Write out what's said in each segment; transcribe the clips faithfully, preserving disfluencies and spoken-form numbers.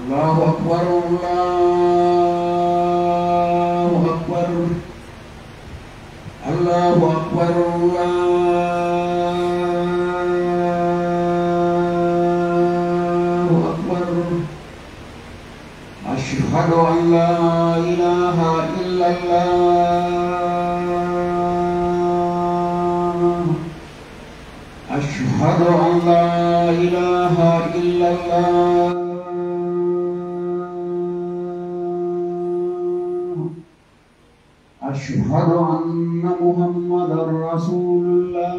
الله أكبر، الله أكبر، الله أكبر، الله أكبر. أشهد أن لا إله إلا الله. أشهد أن لا إله إلا الله. أشهد أن محمدا رسول الله.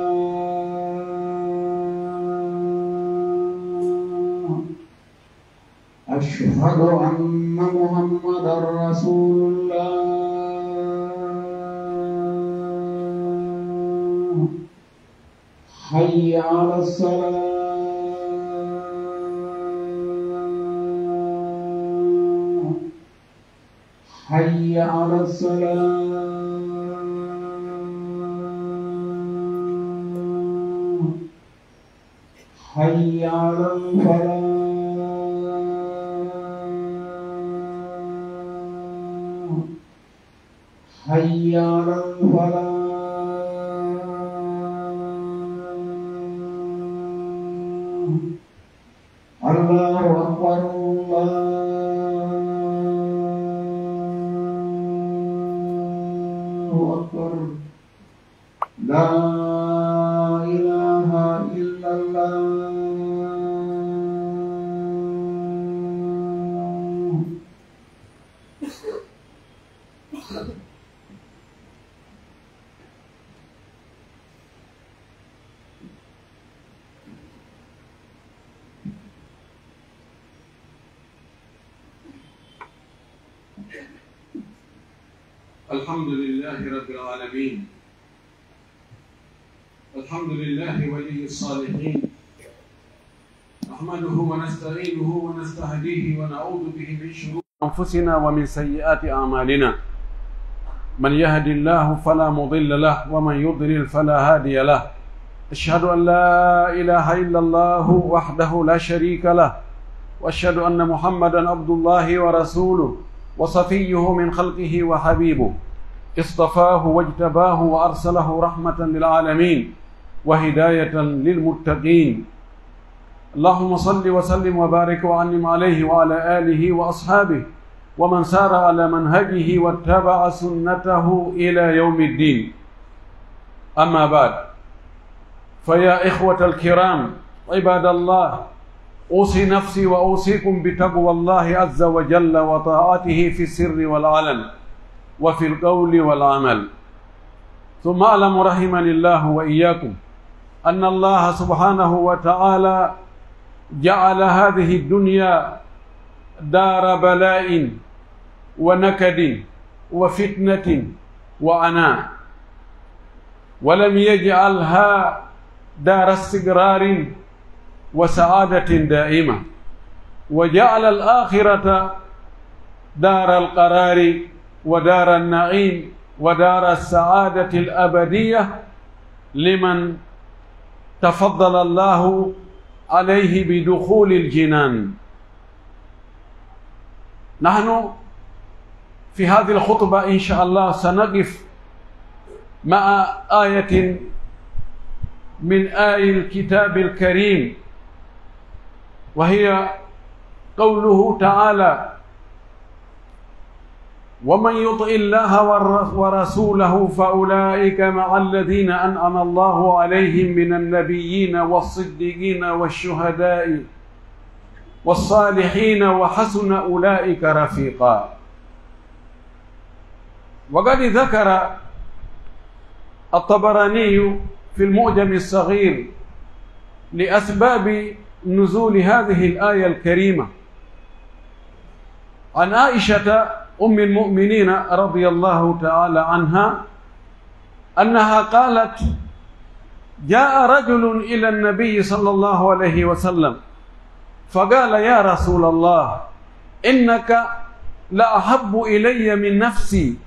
أشهد أن محمدا رسول الله. حي على الصلاة. حي على الصلاة. حي على الفلاح. حي على الفلاح. الله أكبر، الله أكبر. لا إله إلا الله. الحمد لله رب العالمين. الحمد لله ولي الصالحين. نحمده ونستعينه ونستهديه ونعوذ به من شرور أنفسنا ومن سيئات أعمالنا. من يهد الله فلا مضل له ومن يضلل فلا هادي له. أشهد أن لا إله إلا الله وحده لا شريك له، وأشهد أن محمدا عبد الله ورسوله وصفيه من خلقه وحبيبه، اصطفاه واجتباه وأرسله رحمة للعالمين وهداية للمتقين. اللهم صل وسلم وبارك وأنعم عليه وعلى آله وأصحابه ومن سار على منهجه واتبع سنته إلى يوم الدين. أما بعد، فيا إخوة الكرام، عباد الله، أوصي نفسي وأوصيكم بتقوى الله عز وجل وطاعته في السر والعلن وفي القول والعمل. ثم اعلموا رحمني الله وإياكم أن الله سبحانه وتعالى جعل هذه الدنيا دار بلاء ونكد وفتنة وعناء، ولم يجعلها دار استقرار وسعادة دائمة، وجعل الآخرة دار القرار ودار النعيم ودار السعادة الأبدية لمن تفضل الله عليه بدخول الجنان. نحن في هذه الخطبة إن شاء الله سنقف مع آية من آي الكتاب الكريم، وهي قوله تعالى: ومن يطع الله والر-، ورسوله فأولئك مع الذين أنعم الله عليهم من النبيين والصديقين والشهداء والصالحين وحسن أولئك رفيقا. وقد ذكر الطبراني في المعجم الصغير لأسباب نزول هذه الآية الكريمة عن عائشة أم المؤمنين رضي الله تعالى عنها أنها قالت: جاء رجل إلى النبي صلى الله عليه وسلم فقال: يا رسول الله، إنك لأحب إلي من نفسي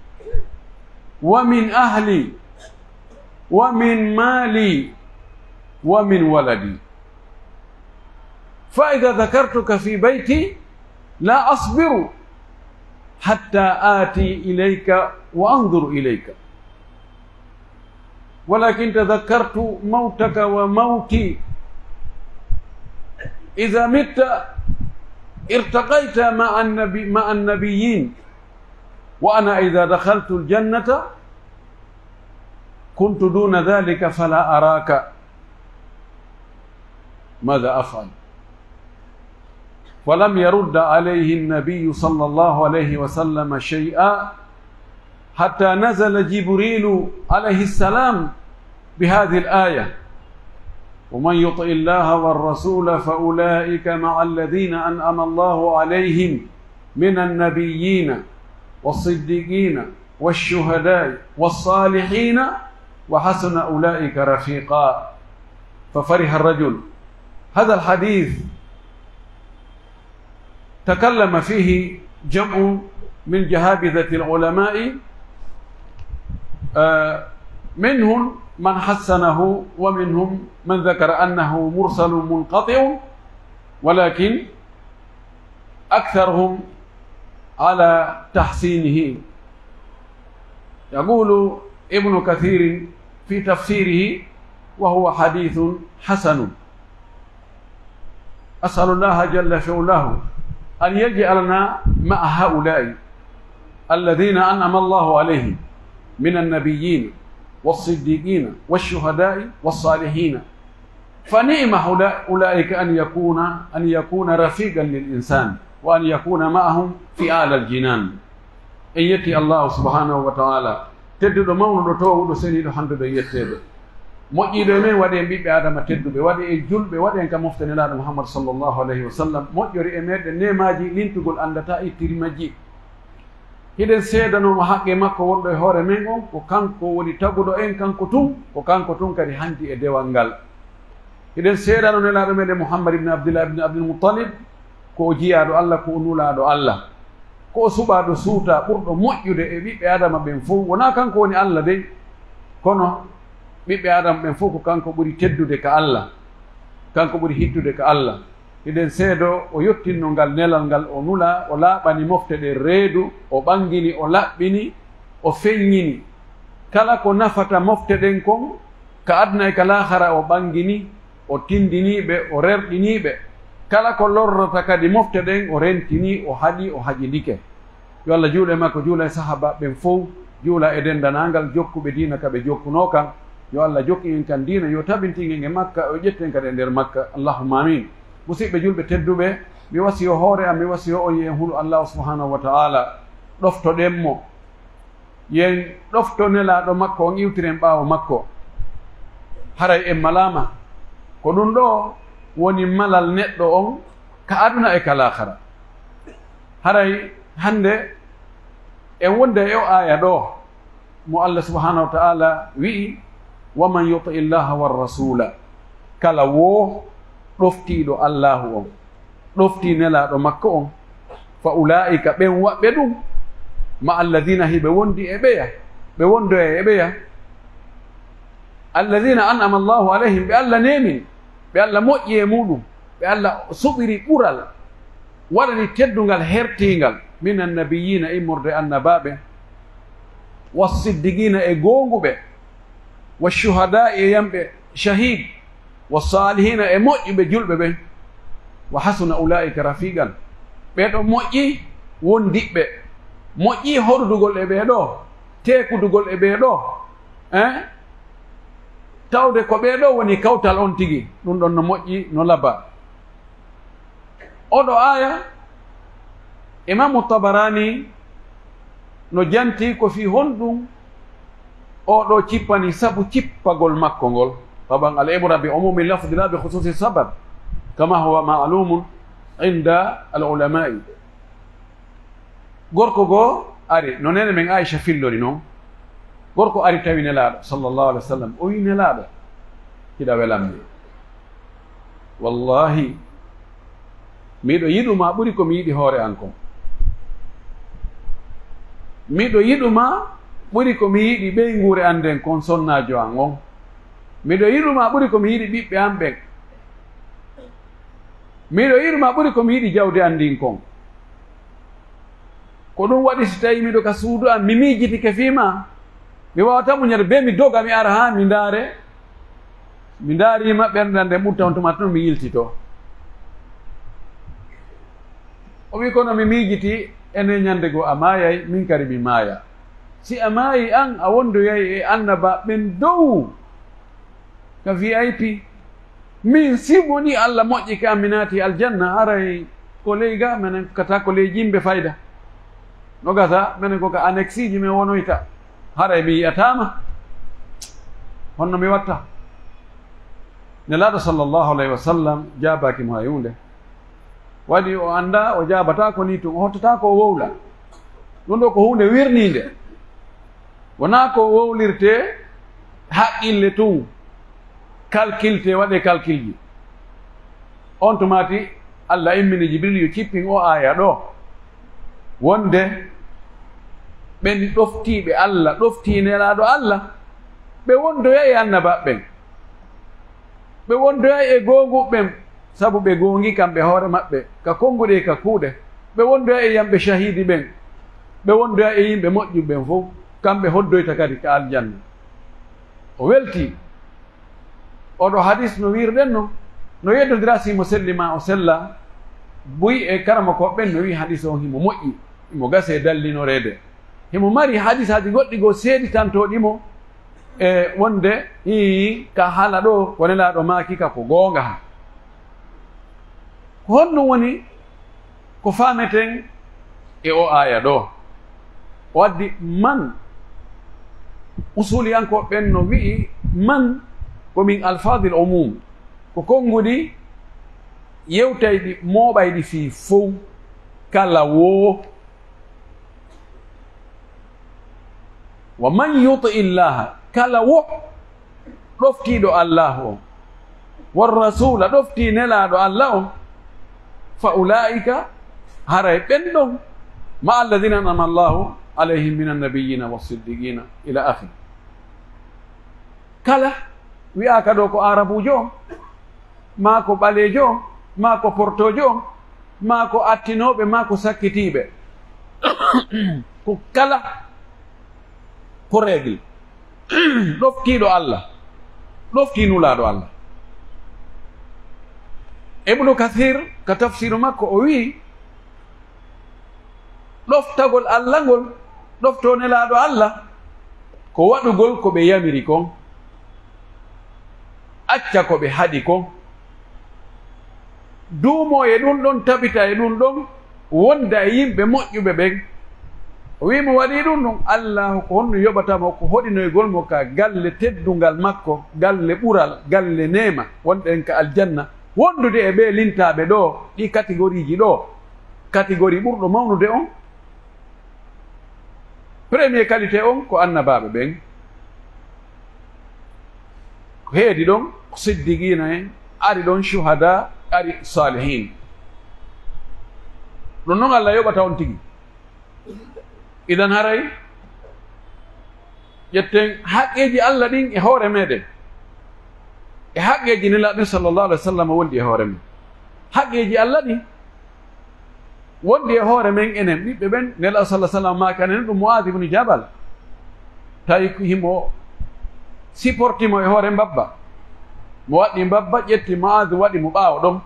ومن أهلي ومن مالي ومن ولدي، فإذا ذكرتك في بيتي لا أصبر حتى آتي إليك وأنظر إليك، ولكن تذكرت موتك وموتي، إذا مت ارتقيت مع النبي، مع النبيين، وأنا إذا دخلت الجنة كنت دون ذلك فلا أراك، ماذا أفعل؟ فلم يرد عليه النبي صلى الله عليه وسلم شيئا حتى نزل جبريل عليه السلام بهذه الآية: ومن يطع الله والرسول فأولئك مع الذين أنعم الله عليهم من النبيين والصديقين والشهداء والصالحين وحسن أولئك رفيقا. ففرح الرجل. هذا الحديث تكلم فيه جمع من جهابذة العلماء، آه، منهم من حسنه ومنهم من ذكر أنه مرسل منقطع، ولكن أكثرهم على تحسينه. يقول ابن كثير في تفسيره: وهو حديث حسن. أسأل الله جل في علاه أن يجعلنا مع هؤلاء الذين أنعم الله عليهم من النبيين والصديقين والشهداء والصالحين. فنعم أولا-، أولئك أن يكون، أن يكون رفيقا للإنسان، وأن يكون معهم في أعلى الجنان. En yetti Allahu subhanahu wa ta'ala, tedduɗo, mawnuɗo, toowuɗo, seniiɗo, handuɗo e yetteede. Moƴƴiiɗo e men, waɗi en ɓiɓɓe Aadama tedduɓe, waɗi en julɓe, waɗi en ka mofte Nelaaɗo Muhammad sallallahu alayhi wa sallam, moƴƴori e meɗen neemaaji lintugol anndataa ittiri majji. Hiɗen seedanoo mo haqqee makko wonɗo e hoore men on, ko kanko woni taguɗo en, kanko tun, ko kanko tun kadi hanti e dewal ngal. Hiɗen seedanoo Nelaaɗo meɗen Muhammad ibn Abdillah ibn Abdul Muttalib, ko o jiyaaɗo Alla, ko o nulaaɗo Alla, ko o suɓaaɗo suutaa ɓurɗo moƴƴude e ɓiɓɓe Aadama ɓen fow. Wonaa kanko woni Alla dey, kono ɓiɓɓe Aadama ɓen fow ko kanko ɓuri teddude ka Alla, kanko ɓuri hittude ka Alla. Hiɗen seedoo o yottinno ngal nelal ngal, o nulaa, o laaɓani mofte ɗen reedu, o ɓangini, o laɓɓini, o feññini. Kala ko nafata mofte ɗen kon ka aduna e ka laakara o ɓangini, o tindinii ɓe, o rerɗinii ɓe. Kala ko lorrata kadi mofte ɗen o rentinii, o haɗi, o haƴidike. Yo Alla juulu e makko, juula e sahaabaaɓe ɓen fow, juula e denndaangal jokkuɓe diina ka ɓe jokkunoo kan. Yo Alla jokku en kan diina, yo tabintin en e makka, o ƴettu en kadi e nder makka. Allahumma amin. Musiɓɓe julɓe tedduɓe, mi wasiyoo hoore am, mi wasiyoo on, yo en hulu Allaahu subhaanahu wa ta'aala, ɗoftoɗen mo. Yo en ɗofto Nelaaɗo makko on, iwtiren ɓaawo makko. Haray en malaama. Ko ɗun ɗoo woni malal neɗɗo on ka aduna e ka laakara. Haray hannde en wonday e oo aaya ɗoo mo Allah subhanahu wa ta'ala wi'i: "Wa man yuti illaha war rasula," kala woo ɗoftiiɗo Allaahu on, ɗoftii Nelaaɗo makko on, "fa ulaa'ika," ɓen waɓɓe ɗun, "ma alladina," hiɓe wondi e ɓeya, ɓe wondoya e ɓeya, "alladina an'ama Allahu alayhim," ɓe Alla neemin, ɓe Alla moƴƴi e muɗum, ɓe Alla suɓiri ɓural, waɗani teddungal hertiingal, "minan nabiyyiina," immorde annabaaɓe, "was siddiqiina," e goonguɓe, "wash shuhadaa'i," e yamɓe shahid, "was saalihiina," e moƴƴuɓe julɓe ɓen, "wa hasuna ulaa'ika rafiiqan," ɓee ɗon moƴƴi wondiɓɓe, moƴƴi hoɗudugol e ɓee ɗoo, teekudugol e ɓee ɗoo, eh? Tawde ko ɓee ɗoo woni kawtal on tigi, ɗun ɗon no moƴƴi, no laba. Oɗo aaya, Imaamu Tabaraani no janti ko fii honɗun oo ɗoo cippani sabu cippagol makko ngol. Taban, al ibra bi umumi lafdi la bi khususi sabab, kama huwa ma'lumun inda al ulama'i. Gorko goo ari, no neene men Aisha fillori non. Gorko ari tawi Nelaaɗo, sallallahu alaihi wasallam. O wi'i, "Nelaaɗo, hiɗa welammi. Wallahi, miɗo yiɗu ma ɓuri ko mi yiɗi hoore an kon. Miɗo yiɗu ma ɓuri ko mi yiɗi ɓeynguure an nden kon, sonnaajo an on. Miɗo yiɗu ma ɓuri ko mi yiɗi ɓiɓɓe an ɓen. Miɗo yiɗu ma ɓuri ko mi yiɗi jawdi an ndin kon. Ko ɗun waɗi, si tawii miɗo ka suudu an, mi miijitike fii maa, mi waawataa muñande, bee mi doga, mi ara haa mi ndaare, mi ndaarii ma, ɓernde an nden ɓurta, on tuma tun mi yiltitoo. O wi'i, kono mi miijitii, enee, ñande goo a maayay, min kadi mi maaya. Si a maayii, an a wondoyay e annabaaɓe ɓen dow ka V I P. Min, si wonii Alla moƴƴike an, mi naati aljanna, haray ko ley ga, menen kata ko ley jimbe fayda. No gasa, menen ko ka annexe ji men wonoyta. Haray mi yi'ataa ma. Honno mi watta? Nelaaɗo sallallahu alayhi wa sallam jaabaaki mo hay huunde. Waɗi o anndaa, o jaabataa ko nii tun, o hottataa ko o wowla. Ɗun ɗoo ko huunde wirniinde. Wonaa ko wowlirtee haqqille tun, kalkiltee, waɗee kalkilji. On tumaati, Alla immini Jibril yo cippin oo aaya ɗoo, wonde ɓen ɗoftiiɓe Alla, ɗoftii Nelaaɗo Alla, ɓe wondoyay e annabaaɓe ɓen. Ɓe wondoyay e goonguɓe ɓen, sabu ɓe goongii kamɓe hoore maɓɓe, ka konguɗi e ka kuuɗe. Ɓe wondoyay e yimɓe shahiidi ɓen. Ɓe wondoyay e yimɓe moƴƴuɓe ɓen fow. Kamɓe hoddoyta kadi ka aljanna. O weltii. Oɗo hadis, no wi'irɗen non, no yeddondiraa si mo selli maa o sella. Buy e karamokooɓe ɓen no wi'i hadis on himo moƴƴi, himo gasee dallinoreede. Himo mari hadisaaji goɗɗi goo seeditantooɗi mo e wonde, ii, ka haala ɗoo ko Nelaaɗo maaki ka ko goonga. Ko honɗun woni ko faameten e oo aaya ɗoo? O addi man. Usuliyankooɓe ɓen no wi'i man ko min alfaadil umum, ko konguɗi yewtayɗi, mooɓayɗi fii fow, kala woo. Wa man yuti illaha, kala wo ɗoftiiɗo Allaahu on, wa rasuula, ɗoftii Nelaaɗo Alla on, fa ulaa'ika, haray ɓen ɗon, ma alladina an'ama Allaahu alayhim min annabiyina wa siddiqina ila akhir. Kala wi'aaka ɗoo ko aarabuujo on, maa ko ɓaleejo on, maa ko portoojo on, maa ko attinooɓe, maa ko sakkitiiɓe. Ko kala ko règle. Ɗoftiiɗo Alla, ɗoftii Nulaaɗo Alla. Ibnu Kathir, ka tafsiru makko, o wi'i, ɗoftagol Alla ngol, ɗoftoo Nelaaɗo Alla, ko waɗugol ko ɓe yamiri kon, acca ko ɓe haɗi kon, duumoo e ɗun ɗon, tabita e ɗun ɗon, wonda e yimɓe moƴƴuɓe ɓen. O wi'i, mo waɗii ɗun ɗon, Allaahu ko honno yoɓata mo, ko hoɗinoygol mo ka galle teddungal makko, galle ɓural, galle neema, wonɗen ka aljanna, wondude e ɓee lintaaɓe ɗoo, ɗii catégorie ji ɗoo. Catégorie ɓurɗo mawnude on, premier qualité on ko annabaaɓe ɓen. Ko heedi ɗon, ko siddiqiina en, ari ɗon, shuhada, ari saalihiin. Ɗun non Alla yoɓata on tigi. Idan haray, ƴetten haqqeeji Alla ɗin e hoore meɗen, e haqqeeji Nelaaɗo sallallahu alaihi wasallam wondi e hoore men. Haqqeeji Alla ɗin wondi e hoore men enen ɓiɓɓe ɓen. Nelaaɗo sallallahu alaihi wasallam maaki, anen ɗum Mu'adh ibn Jabal, tawi ko himo supporti mo e hoore mbabba. Mo waɗi mbabba, ƴetti Mu'adh, waɗi mo ɓaawo ɗon.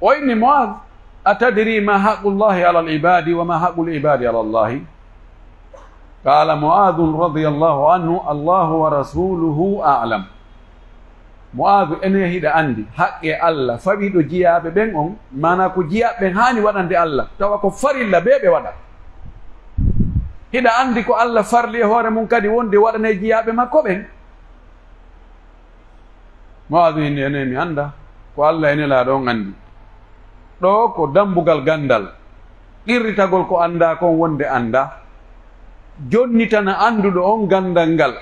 O inni Mu'adh, "Atadri ma haqqullahi ala al-ibadi wa ma haqqul ibadi ala Allahi?" Qala Mu'adhun radiyallahu anhu, "Allahu wa rasuluhu a'lam." Mu'adhu, ene hiɗa anndi haqqe Allah fawiiɗo jiyaaɓe ɓen on, maanaa ko jiyaaɓe ɓen haani waɗande Allah, tawa ko farilla bee ɓe waɗa. Hiɗa anndi ko Allah farli e hoore mum kadi wonde waɗanee jiyaaɓe makko ɓen? Mu'adhu inni, ene mi annda ko Allah e Nelaaɗo on anndi. Ɗoo ko dambugal ganndal, qirritagol ko anndaa kon wonde anndaa, jonnitana annduɗo on ganndal ngal.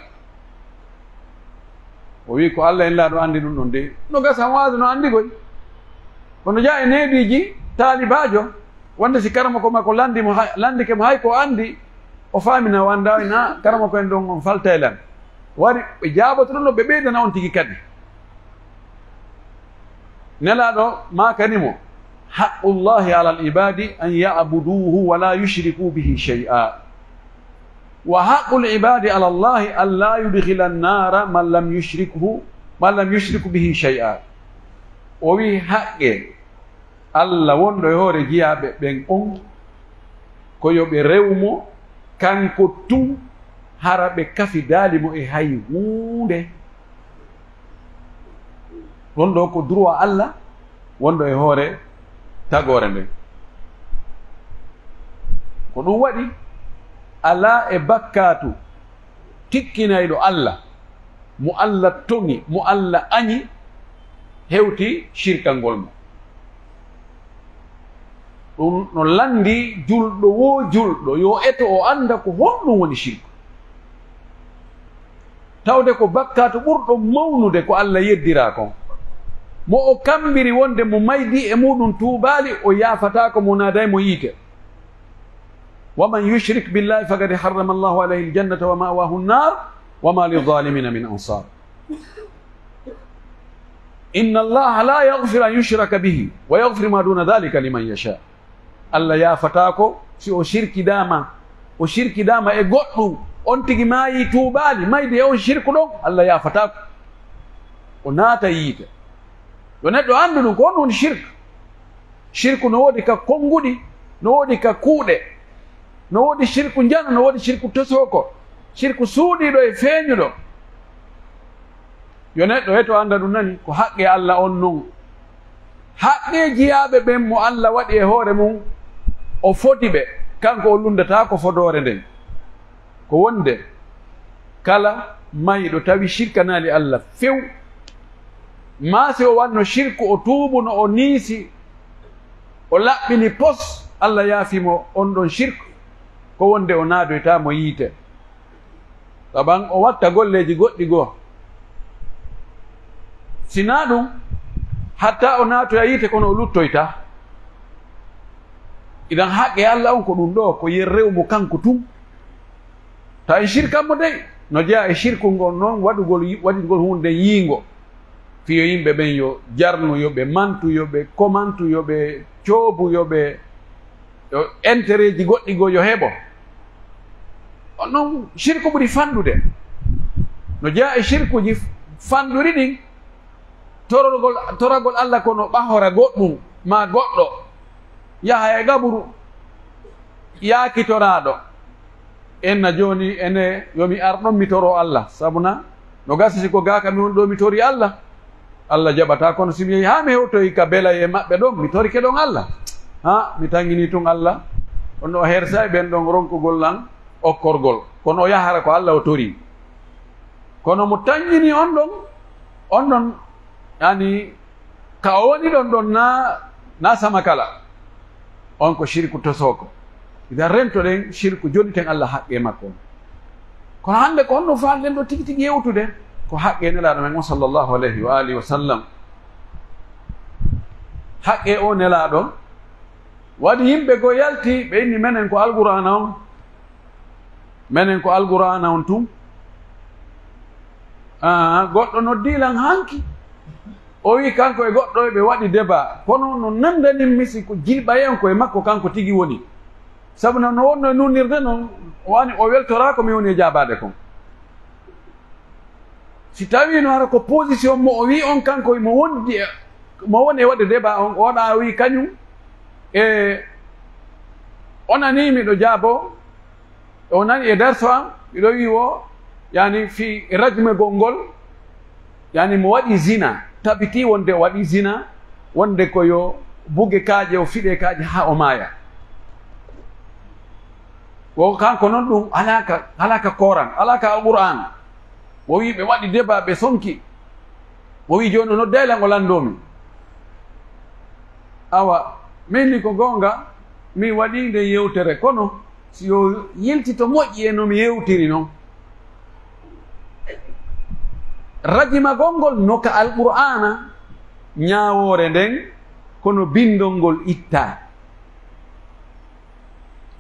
O wi'i, ko Allah e Nelaaɗo anndi ɗum ɗon dey. No gasa Mu'adhu no anndi koy. Kono jaa e neeɓiiji taalibaajo, wonde si karamoko makko lanndi mo hay, lanndike mo hay ko anndi, o faamina o anndaa, o wi'a, "Karamoko en ɗon on faltay lan." Wari ɓe jaaboto ɗum ɗo, ɓe ɓeydana on tigi kadi. Nelaaɗo maakani mo, حق الله على العباد أن يعبدوه ولا يشركوا به شيئا. وحق العباد على الله أن لا يدخل النار من لم يشركه، من لم يشرك به شيئا. O wi'i, haqqe Alla wonɗo e hoore jiyaaɓe ɓen on, ko yo ɓe rew mo kanko tun, hara ɓe kafidaali mo e hay huunde. Ɗon ɗoo ko droit Alla wonɗo e hoore tagoore nden. Ko ɗun waɗi, alaa e bakkaatu tikkinayɗo Alla, mo Alla toŋi, mo Alla aɲi, hewti shirkangol mo. Ɗun no lanndii julɗo woo julɗo, yo eto o annda ko honɗun woni shirku. Tawde ko bakkaatu ɓurɗo mawnude ko Alla yeddiraa kon. Mo o kammbiri wonde mo maydii e muuɗun tuubaali, o yaafataako, mo naaday mo yiite. ومن يشرك بالله فقد حرم الله عليه الجنة ومأواه النار وما للظالمين من أنصار. إن الله لا يغفر أن يشرك به ويغفر ما دون ذلك لمن يشاء. Alla yaafataako si o shirkidaama, o shirkidaama e goɗɗun, on tigi maayii tuubaali, maydi e on shirku ɗon, Alla yaafataako. O naata yiite. Yo neɗɗo anndu ɗun, ko honɗun woni shirk. Shirku no woodi ka konnguɗi, no woodi ka kuuɗe, no woodi shirku njano, no woodi shirku tosooko, shirku suuɗiiɗo e feeɲuɗo. Yo neɗɗo eto annda ɗun nani, ko haqqe Alla on non. Haqqe jiyaaɓe ɓen mo Alla waɗi e hoore mun, o fodi ɓe, kanko o lunndataako fodoore nden. Ko wonde kala mayɗo tawi shirkanaali Alla few, maa si o wanno shirku, o tuubuno, o niisi, o laɓɓini pos, Alla yaafi mo on ɗon shirku, ko wonde o naadoytaa mo yiite. Saban o watta golleeji goɗɗi goo. Si naa ɗun, hatta o naatoya yiite, kono o luttoytaa. Idan haqqe Alla on ko ɗun ɗoo, ko yer rew mo kanko tun. Ta en shirkan mo dey, no jeyaa e shirku ngon non waɗugol, waɗugol huunde nden yiingo. Fii yo yimɓe ɓen yo jarnu, yo ɓe mantu, yo ɓe komantu, yo ɓe coobu, yo ɓe, yo entereeji goɗɗi goo yo heɓo. On non shirku ɓuri fanɗude. No jeyaa e shirkuuji fanɗuɗi ɗin, tororgol, toragol Alla kono ɓahora goɗɗun maa goɗɗo, yaha e gaburu yaakitoraaɗo. Enna jooni ene yo mi ar ɗon mi toroo Alla, sabuna no gasa si ko gaa ka mi woni ɗoo mi torii Alla, Alla jaɓataa. Kono si mi yehii haa mi hewtoyi ka bela e maɓɓe ɗon, mi torike ɗon Alla, haa mi tanginii tun Alla, on o hersa e ɓen ɗon ronkugol lan okkorgol. Kono o yahara ko Alla o torii. Kono mo tanginii on ɗon, on ɗon, yani, ka o woni ɗon ɗon na, na sama kala. On ko shirku tosooko. Idan rentoɗen shirku, jonniten Alla haqqe makko on. Kono hannde ko honno faalɗen ɗoo tigi tigi yewtude? Ko haqqe Nelaaɗo men on, sallallahu alayhi wa alihi wa sallam. Haqqe o Nelaaɗo, waɗi yimɓe goo yalti, ɓe inni menen ko Alqur'aana on. Menen ko Alqur'aana on tun. Ah, goɗɗo noddii lan hanki. O wi'i kanko e goɗɗo ɓe waɗi débat. Kono no nanndani mi si ko jilɓayee on ko e makko kanko tigi woni. Sabu no, no wonno e nunnirde non, o ani o weltoraa ko mi woni e jaabaade kon. Si tawii no hara ko position mo o wi'i on kanko mo wondi e, mo woni e waɗde débat on, o waɗa o wi'i kañum e o nanii miɗo jaaboo, o nani e darso am, miɗo wi'i wo, yani fii rajmegol ngol, yani mo waɗi zina, tabitii wonde o waɗi zina, wonde ko yo buge kaaƴe, o fiɗe kaaƴe haa o maaya. Wo kanko non ɗum alaa ka, alaa ka Koran, alaa ka Alqur'aan. Mo wi'i ɓe waɗi débat, ɓe sonki. Mo wi'i jooni o nodday lan o lanndoo mi. Awa, min ni ko goonga, mi waɗii nde yewtere, kono si yo yiltito moƴƴi e no mi yewtiri non. Rajimagol ngol no ka Alqur'aana, ñaawoore nden, kono binndol ngol ittaa.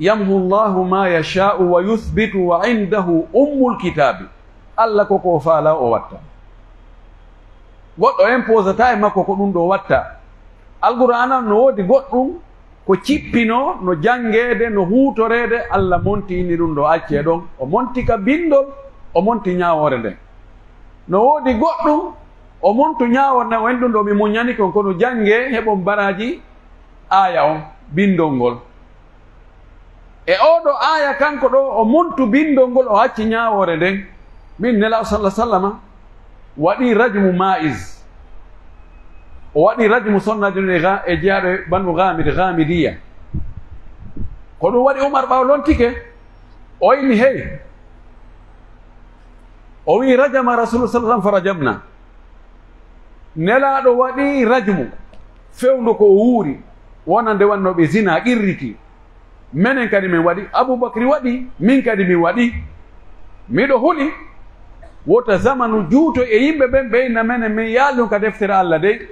يمحو الله ما يشاء ويثبت وعنده أم الكتاب. Alla ko ko faalaa o watta. Goɗɗo imposataa e makko ko ɗum ɗoo watta. Alqur'aana no woodi goɗɗum ko cippinoo, no janngeede, no huutoreede, Alla monti inni ɗum ɗo accee ɗon. O monti ka binndol, o monti ñaawoore nden. No woodi goɗɗum, o montu ñaawoore nden, o inni ɗum ɗo mi muñanike on, kono janngee, heɓon baraaji aaya on, binndol ngol. E oo ɗoo aaya, kanko ɗoo, o montu binndol ngol, o acci ñaawoore nden. Min Nelaaɗo salla sallama waɗi rajmu Maa'iz. O waɗi rajmu sonnaajo ndun e Ga-, e jeyaaɗo e Banu Gaamid, Gaamidiyya. Ko ɗum waɗi Umar, ɓaawo lontike, o inni, hey. O wi'i, "Rajama Rasuulu salla sallam fa rajamna." Nelaaɗo waɗi rajmu, fewndo ko o wuuri, wonande wannooɓe zina, qirriti. Menen kadi men waɗi, Abubakri waɗi, min kadi min waɗi. Miɗo huli, wota zamanu juuto e yimɓe ɓen ɓeyna menen, min yaali ɗum ka deftere Alla dey.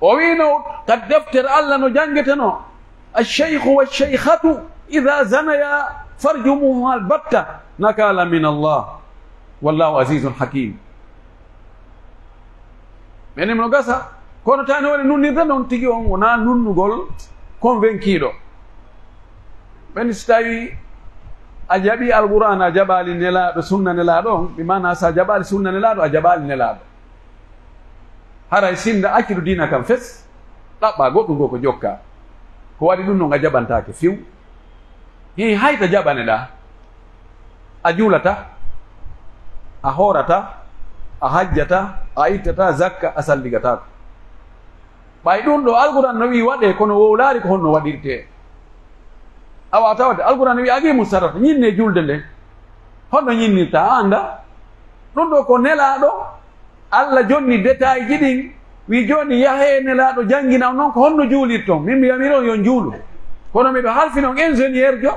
O wi'ino ka deftere Alla no janngetenoo, "Ash-shaykhu wash-shaykhatu idha zanaya farjumuhuma al-batta nakala min Allah. Wallahu azizun hakim." Menen no gasa, kono tani woni nunnirde non tigi on wonaa nunnugol convainquiɗo. Ɓen si tawi a jaɓi Alqur'aana, a jaɓaali Nelaaɗo, sunna Nelaaɗo on, bi maana si a jaɓaali sunna Nelaaɗo, a jaɓaali Nelaaɗo. Haray sinda accudu diina kan fes, ɗaɓɓaa goɗɗum goo ko jokkaa. Ko waɗi ɗum non a jaɓantaake few. Hii hayta jaɓaneɗaa. A juulataa, a hoorataa, a hajjataa, a ittataa zakka, a salligataako. Ɓay ɗum ɗoo Alqur'aan no wi'i waɗee, kono wowlaali ko honno waɗirtee. Awa a tawat Alqur'aan no wi'i, "Aqiimu salata, ñinnee julde nden." Honno ñinnirtaa? A anndaa. Ɗum ɗoo ko Nelaaɗo Alla jonni détail ji ɗin, wi'i, "Jooni yahee Nelaaɗo janngina on non ko honno juulirton. Min mi yamiri on yo on juulu. Kono miɗo halfina on ingénieur jo,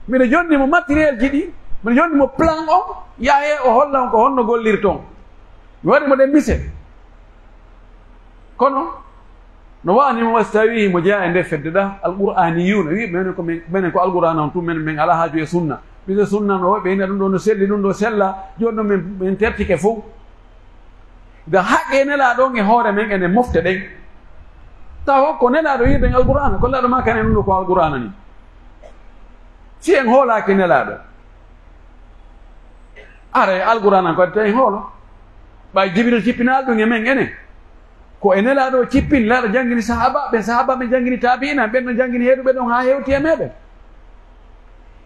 miɗo jonni mo matériel ji ɗin, miɗo jonni mo plan on, yahee o holla on ko honno gollirton." Mi waɗi mo ɗen mise. Kono, no wa'ani mo, wasi tawi mo jeyaa e nder fedde ɗaa, Alqur'aaniyuuna, wi'i, "Menen ko men, menen ko Alqur'aana on tun, men, men alaa haaju e sunna." Mise sunna no, ɓe ina ɗum ɗoo no selli, ɗum ɗoo sella, jooni non men, men tertike fow. Ga haqqee Nelaaɗo on e hoore men, enen mofte ɗen. Tawa ko Nelaaɗo wi'eten Alqur'aana, ko Nelaaɗo maakani en ɗum ɗoo ko Alqur'aana ni. Si en hoolaaki Nelaaɗo, aray Alqur'aana ko tawi hoolo. Ɓay Jibril cippinaali ɗum e men enen. Ko e Nelaaɗo o cippini, Nelaaɗo janngini sahaabaaɓe, sahaabaaɓe janngini taabi'iina, ɓen no janngini heeduɓe ɗon haa hewti e meɗen.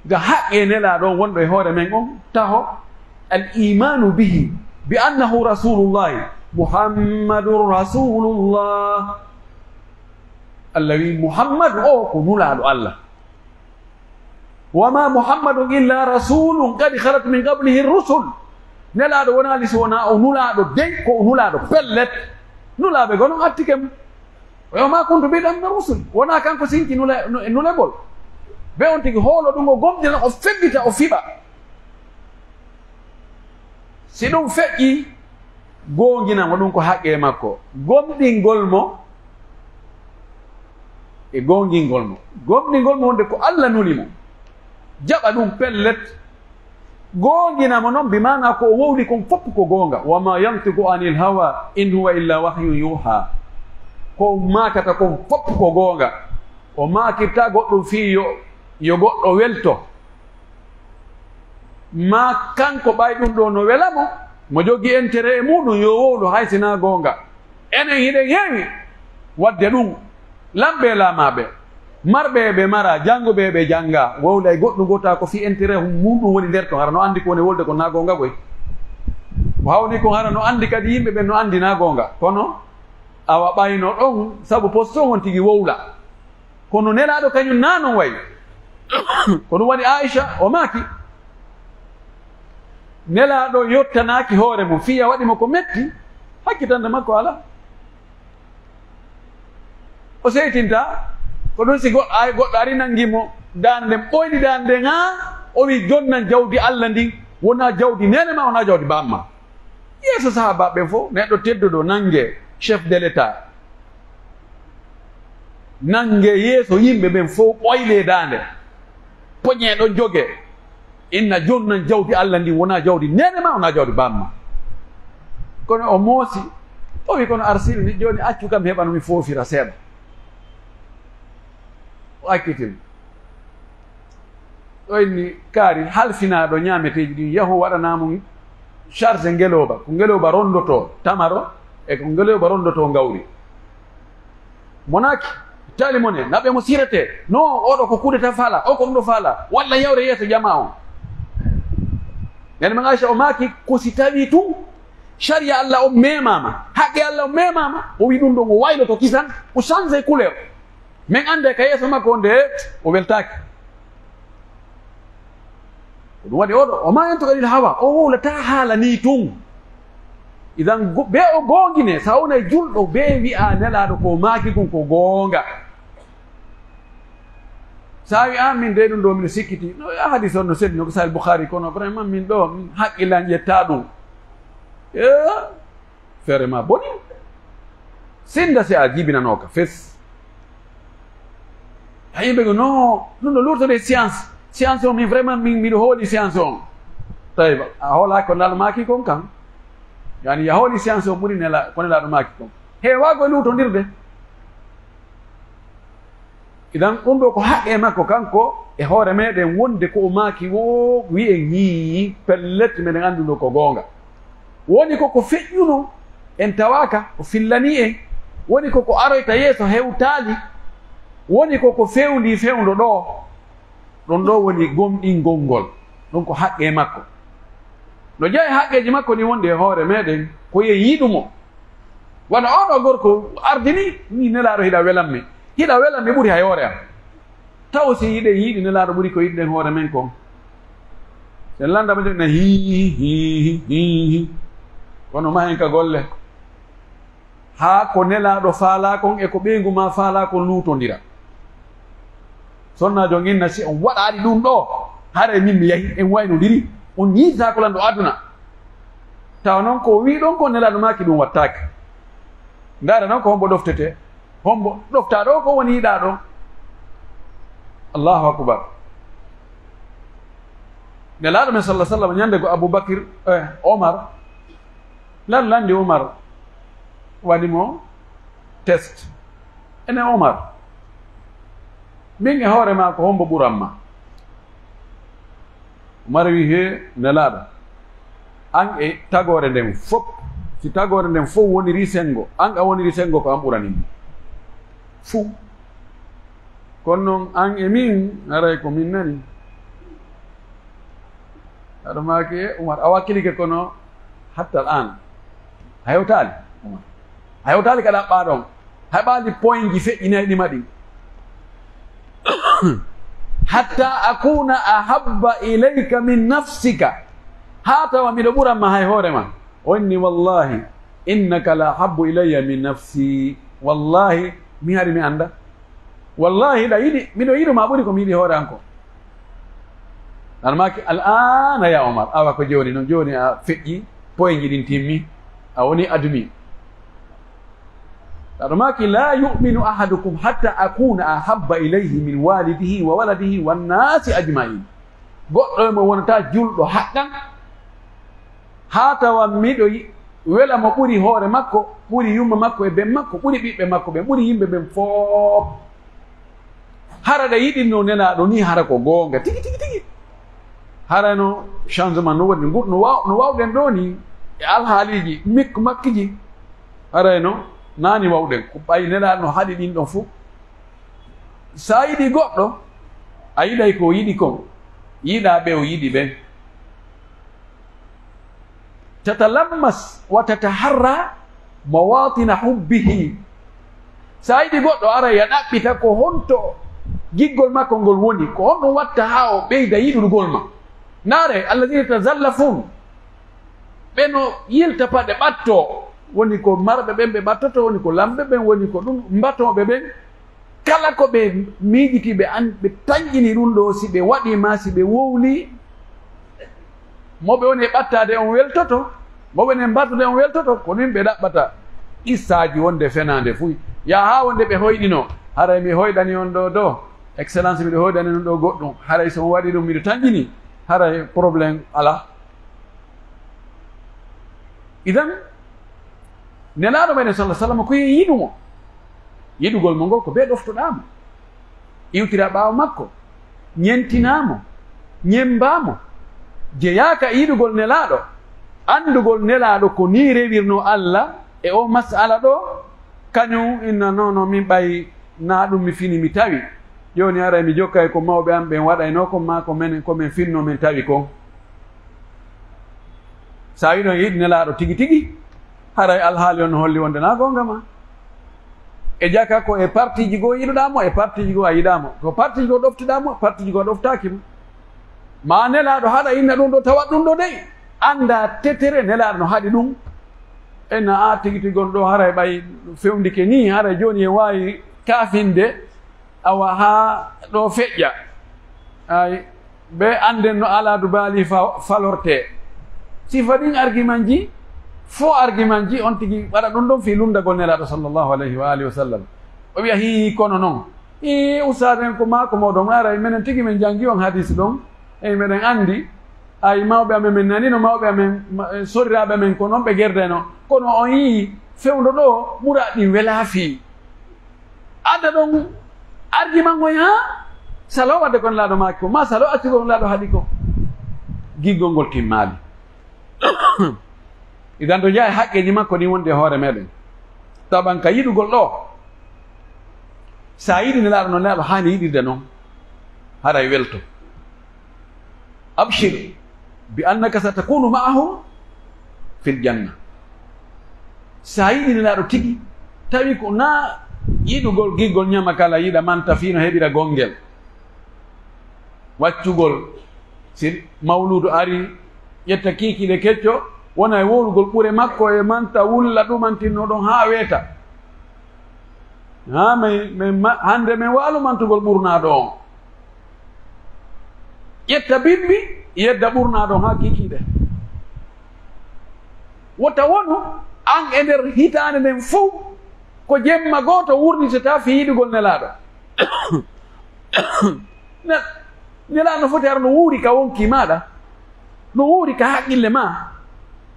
Ga haqqee Nelaaɗo on wonɗo e hoore men on, taho, al-iimaanu bihi, bi annahu rasuulullaahi, Muhammadun rasuulullah. Alla wi'i, Muhammadu o ko Nulaaɗo Alla. "Wa maa Muhammadun illaa rasuulun qad khalat min qablihi rusul." Nelaaɗo wonaali si wonaa o Nulaaɗo dey, ko o Nulaaɗo pellet. Nulaaɓe goo non attike mo. "Wa maa kuntu bid'an mina rusul." Wonaa kanko sinki nule-, nu-, nulebol. Be on tigi hoolo ɗum, o gomɗina, o febbita, o fiɓa. Si ɗum feƴƴii, goongina mo, ɗum ko haqqee makko. Gomɗingol mo e goongingol mo. Gomɗingol mo wonde ko Alla nuli mo. Jaɓa ɗum pellet. Goongina mo non, bi maanaa ko o wowli kon fof ko goonga. "Wa maa yantiqu anil hawa, in huwa illa wahyun yuha." Ko o maakata kon fof ko goonga. O maakirtaa goɗɗum fii yo, yo goɗɗo welto. Maa kanko ɓay ɗum ɗoo no wela mo, mo jogii intérêt e muuɗum, yo wowlu hay si naa goonga. Enen hiɗen heewi waɗde ɗum, lamɓe e laamaaɓe, marɓe e ɓe maraa, jannguɓe e ɓe janngaa, wowla e goɗɗum gooto ko fii intérêt muuɗum woni nder ton, hara no anndi ko woni wolde kon naa goonga koy. Ko hawni kon hara no anndi kadi yimɓe ɓen no anndi naa goonga. Kono awa ɓayno ɗon, sabu poste on on tigi wowla. Kono Nelaaɗo kañum naa non wayi. Ko ɗum waɗi Aisha, o maaki, Nelaaɗo yottanaaki hoore mum, fii a waɗi mo ko metti, hakkitande makko alaa. O seytintaa, ko ɗum si go-, ay, goɗɗo ari nangi mo daande nden, ɓoyni daande nden haa o wi'i, "Jonnan jawdi Alla ndin, wonaa jawdi neene maa, wonaa jawdi baammaa." Yeeso sahaabaaɓe ɓen fof, neɗɗo tedduɗo nangee, chef de l'État, nangee yeeso yimɓe ɓen fof, ɓoylee daande, poñee ɗon jogee, inna jonnan jawdi Alla ndin wonaa jawdi neene maa, wonaa jawdi baammaa. Kono o moosi, O wi, "Kono Arsil ni, jooni accu kam heɓano mi foofira seeɗa." O accitii mo. O inni kaari halfinaaɗo ñaameteeji ɗin, yahu waɗanaa mo charge ngelooba. Ko ngelooba ronndotoo tamaro, e ko ngelooba ronndotoo ngawri. Mo naaki, taali mo ne, naɓe mo siretee. No, oɗo ko kudeta faala, o ko ɗum ɗo faala. Walla yawre yeeso jamaa on. Nani man Aisha o maaki, ko si tawii tun Sariya Alla on memaama, haqqe Alla on memaama, o wi ɗum ɗon o wayloto kisan, o change couleur. Men annde ka yeeso makko on de, o weltaaki. Ko ɗum waɗi oɗo, "Wa maa yantiqu anil hawa", o wowlataa haala nii tun. Idan, go-, bee o goongine, sa wonay julɗo, bee wi'a Nelaaɗo ko maaki kon ko goonga. Sa wi'a, "Min dey ɗum ɗo, min sikkiti." No, ya hadis on no selli, no ko Sahih Bukhari, kono vraiment min ɗo, min haqqillan ƴetta ɗum. Eh, feere ma boni. Sinda si a jibinanooka fes. Ha yimɓe go, "No, ɗum ɗo lurtode science. Science on, min vraiment, min, miɗo hooli science on." Tawi ba, a hoolaaki ko Nelaaɗo maaki kon kan. Yani, ya hooli science on ɓuri nela-, ko Nelaaɗo maaki kon. Heewaa ko luutondirde. Idan, ɗum ɗo ko haqqe makko kanko e hoore meɗen, wonde ko o maaki woo, wi'en hiihi, pellet, meɗen anndi ɗum ɗo ko goonga. Woni ko ko feƴƴuno, en tawaaka, o fillanii en. Woni ko ko aroyta yeeso hewtaali. Woni ko ko fewndii fewndo ɗo. Ɗon ɗo woni gomɗingol ngol. Ɗum ko haqqe makko. No jeyaa e haqqeeji makko ɗin wonde e hoore meɗen, ko yen yiɗu mo. Wano oo ɗoo gorko ardini, "Ni Nelaaɗo hiɗa welammi. Hiɗa welammi ɓuri hay hoore am." Taw si hiɗen yiɗi Nelaaɗo ɓuri ko yiɗuɗen hoore men kon? Sen landa mo, jooni na hiihi, hiihi, hiihi. Kono mahen ka golle. Haa ko Nelaaɗo faalaa kon e ko ɓeyngu maa faalaa kon luutondira. Sonnaajo on inna, si on waɗaali ɗum ɗoo, haray min mi yahi, en waynondiri, on yiitaako lan ɗo aduna. Tawa non ko o wi'i ɗon ko Nelaaɗo maaki ɗum wattaake. Ndaara non ko hombo ɗoftetee, hombo ɗoftaa ɗoo ko woni yiɗaa ɗoo. Allahu akbar. Nelaaɗo men sallallahu alaihi wasallam ñande go Abu Bakir, eh, Omar, Lan lanndi Umar waɗi mo test. Ene Umar, min e hoore maa ko hombo ɓuran ma? Umar wi, hee, Nelaaɗo, an e tagoore nden fof, si tagoore nden fof woniri senngo, an a woniri senngo ko an ɓurani mi. Fuu. Kono non an e min, haray ko min nani. Aɗa maaki, e Umar, a wakkilike kono hatta al'an. A hewtaali, Umar. A hewtaali ka ɗaɓɓaa ɗon. Heɓaali poinji feƴƴinayɗi ma ɗin. Hatta akuna ahabba ilayka min nafsika. Haa tawa miɗo ɓuran ma hay hoore ma. O inni, wallahi, innaka la ahabbu ilayya min nafsi. Wallahi, mi hari mi annda. Wallahi, hiɗa yiɗi, miɗo yiɗu ma ɓuri ko mi yiɗi hoore an kon. An maaki, al'aana ya Umar, awa ko jooni non, jooni a feƴƴi, poinji ɗin timmi, a woni adumi. Aɗo maaki, la yu'minu ahadukum hatta akuna ahabba ilayhi min walidihi wa waladihi wan nasi ajma'in. Goɗɗo e mon wonataa julɗo haqqan, haa tawa miɗo yi-, wela mo ɓuri hoore makko, ɓuri yumma makko e ben makko, ɓuri ɓiɓɓe makko ɓen, ɓuri yimɓe ɓen fof. Hara ɗe yiɗinno Nelaaɗo nii, hara ko goonga tigi, tigi, tigi. Hara no changement no woni, ngu-, no waaw-, no waawɗen ɗoo nii e alhaaliiji mikko makkiji. Hara no naani waawɗen, ko ɓay Nelaaɗo no haɗi ɗin ɗon fof. Sa yiɗi goɗɗo, a yiɗay ko o yiɗi kon, yiɗaa ɓe o yiɗi ɓen. Tatalammas wa tataharra mawatina hubbihi. Sa yiɗi goɗɗo, aray a ɗaɓɓita ko honto giggol makko ngol woni, ko honɗum watta haa o ɓeyda yiɗugol ma. Naare, alladhina tazallafun, ɓe no yilta paɗe ɓatto, woni ko marɓe ɓen ɓe ɓattoto, woni ko lamɓe ɓen, woni ko ɗum mbatooɓe ɓen. Kala ko ɓe miijiti, ɓe an-, ɓe tanƴini ɗum ɗoo, si ɓe waɗii ma, si ɓe wowlii, mo ɓe woni e ɓattaade on weltoto, mo ɓe woni e mbattude on weltoto, ko ɗum ɓe ɗaɓɓata. Qissaaji wonde fenaande fuy, yaa haa wonde ɓe hoyɗino, haray mi hoyɗani on ɗoo ɗoo, Excellence, miɗo hoyɗani on ɗoo goɗɗum, haray so on waɗii ɗum, miɗo tanƴini, haray problème alaa. Idan, Nelaaɗo meɗen, sallallahu alaihi wasallam, ko yo yiɗu mo. Yiɗugol mo ngol ko bee ɗoftoɗaa mo, iwtiraa ɓaawo makko, ñentinaa mo, ñemmbaa mo. Jeyaaka e yiɗugol Nelaaɗo, anndugol Nelaaɗo ko nii rewirnoo Alla e oo mas'ala ɗoo, kañum inna, "Non, non, min ɓay naa ɗum mi fini, mi tawi. Jooni aray mi jokkay ko mawɓe am ɓen waɗaynoo kon, maa ko men, ko men finnoo, men tawi kon." Sa wi'no yiɗi Nelaaɗo tigi tigi, haray alhaali on no holli wonde naa goonga ma. E jaka ko e partiji goo yiɗuɗaa mo, e partiji goo a yiɗaa mo. Ko partiji goo ɗoftuɗaa mo, partiji goo a ɗoftaaki mo. Ma Nelaaɗo haɗa inna ɗum ɗoo, tawat ɗum ɗoo dey, anndaa tetere Nelaaɗo no haɗi ɗum. Enna a tigi tigi on ɗoo haray ɓay fewndike nii, haray jooni en waawi kaafinde, awa haa ɗoo feƴƴa. Ay, ɓe annden no alaa du baali fa-, falortee. Si faɗin argument ji, faux argument ji, on tigi waɗa ɗum ɗon fii lunndagol Nelaaɗo sallallahu alayhi wa alihi wa sallam. O wi'a, "Hii, kono non. Hii, ustaad en ko maa ko mooɗon, aray menen tigi men janngi on hadis ɗon. Ey, meɗen anndi, ay, mawɓe amen, men nanino mawɓe amen, ma-, soriraaɓe amen, ko non ɓe gerdeno. Kono on yii, fewndo ɗoo, muraad ɗin welaa fii." Adda ɗon argument on haa saloo wadde kon laaɗo maaki ko, maa saloo accu kon laaɗo haɗi ko. Giggol ngol timmaali. Idan to jeyaa e haqqeeji makko ɗin wonde e hoore meɗen. Taban ka yiɗugol ɗoo. Sa yiɗi Nelaaɗo no Nelaaɗo haani yiɗirde non, haray welto. Abshir bi annaka satakunu ma'ahum fil janna. Sa yiɗi Nelaaɗo tigi, tawi ko naa yiɗugol giggol ñama kala yiɗa manta fii no heɓira gongel. Waccugol, si mawluudu arii, ƴetta kiikiiɗe kecco, wona e wowlugol ɓure makko e manta wulla ɗumantinno ɗon haa weeta. Haa men, men ma-, hande men waalu mantugol ɓurnaaɗo on. Ƴetta bimbi, yedda ɓurnaaɗo on haa kiikiiɗe. Wota wonu an e nder hitaande nden fow ko jemma gooto wurnitetaa fii yiɗugol Nelaaɗo. Ne-, Nelaaɗo no foti hara no wuuri ka wonkii maaɗa, no wuuri ka haqqille maa,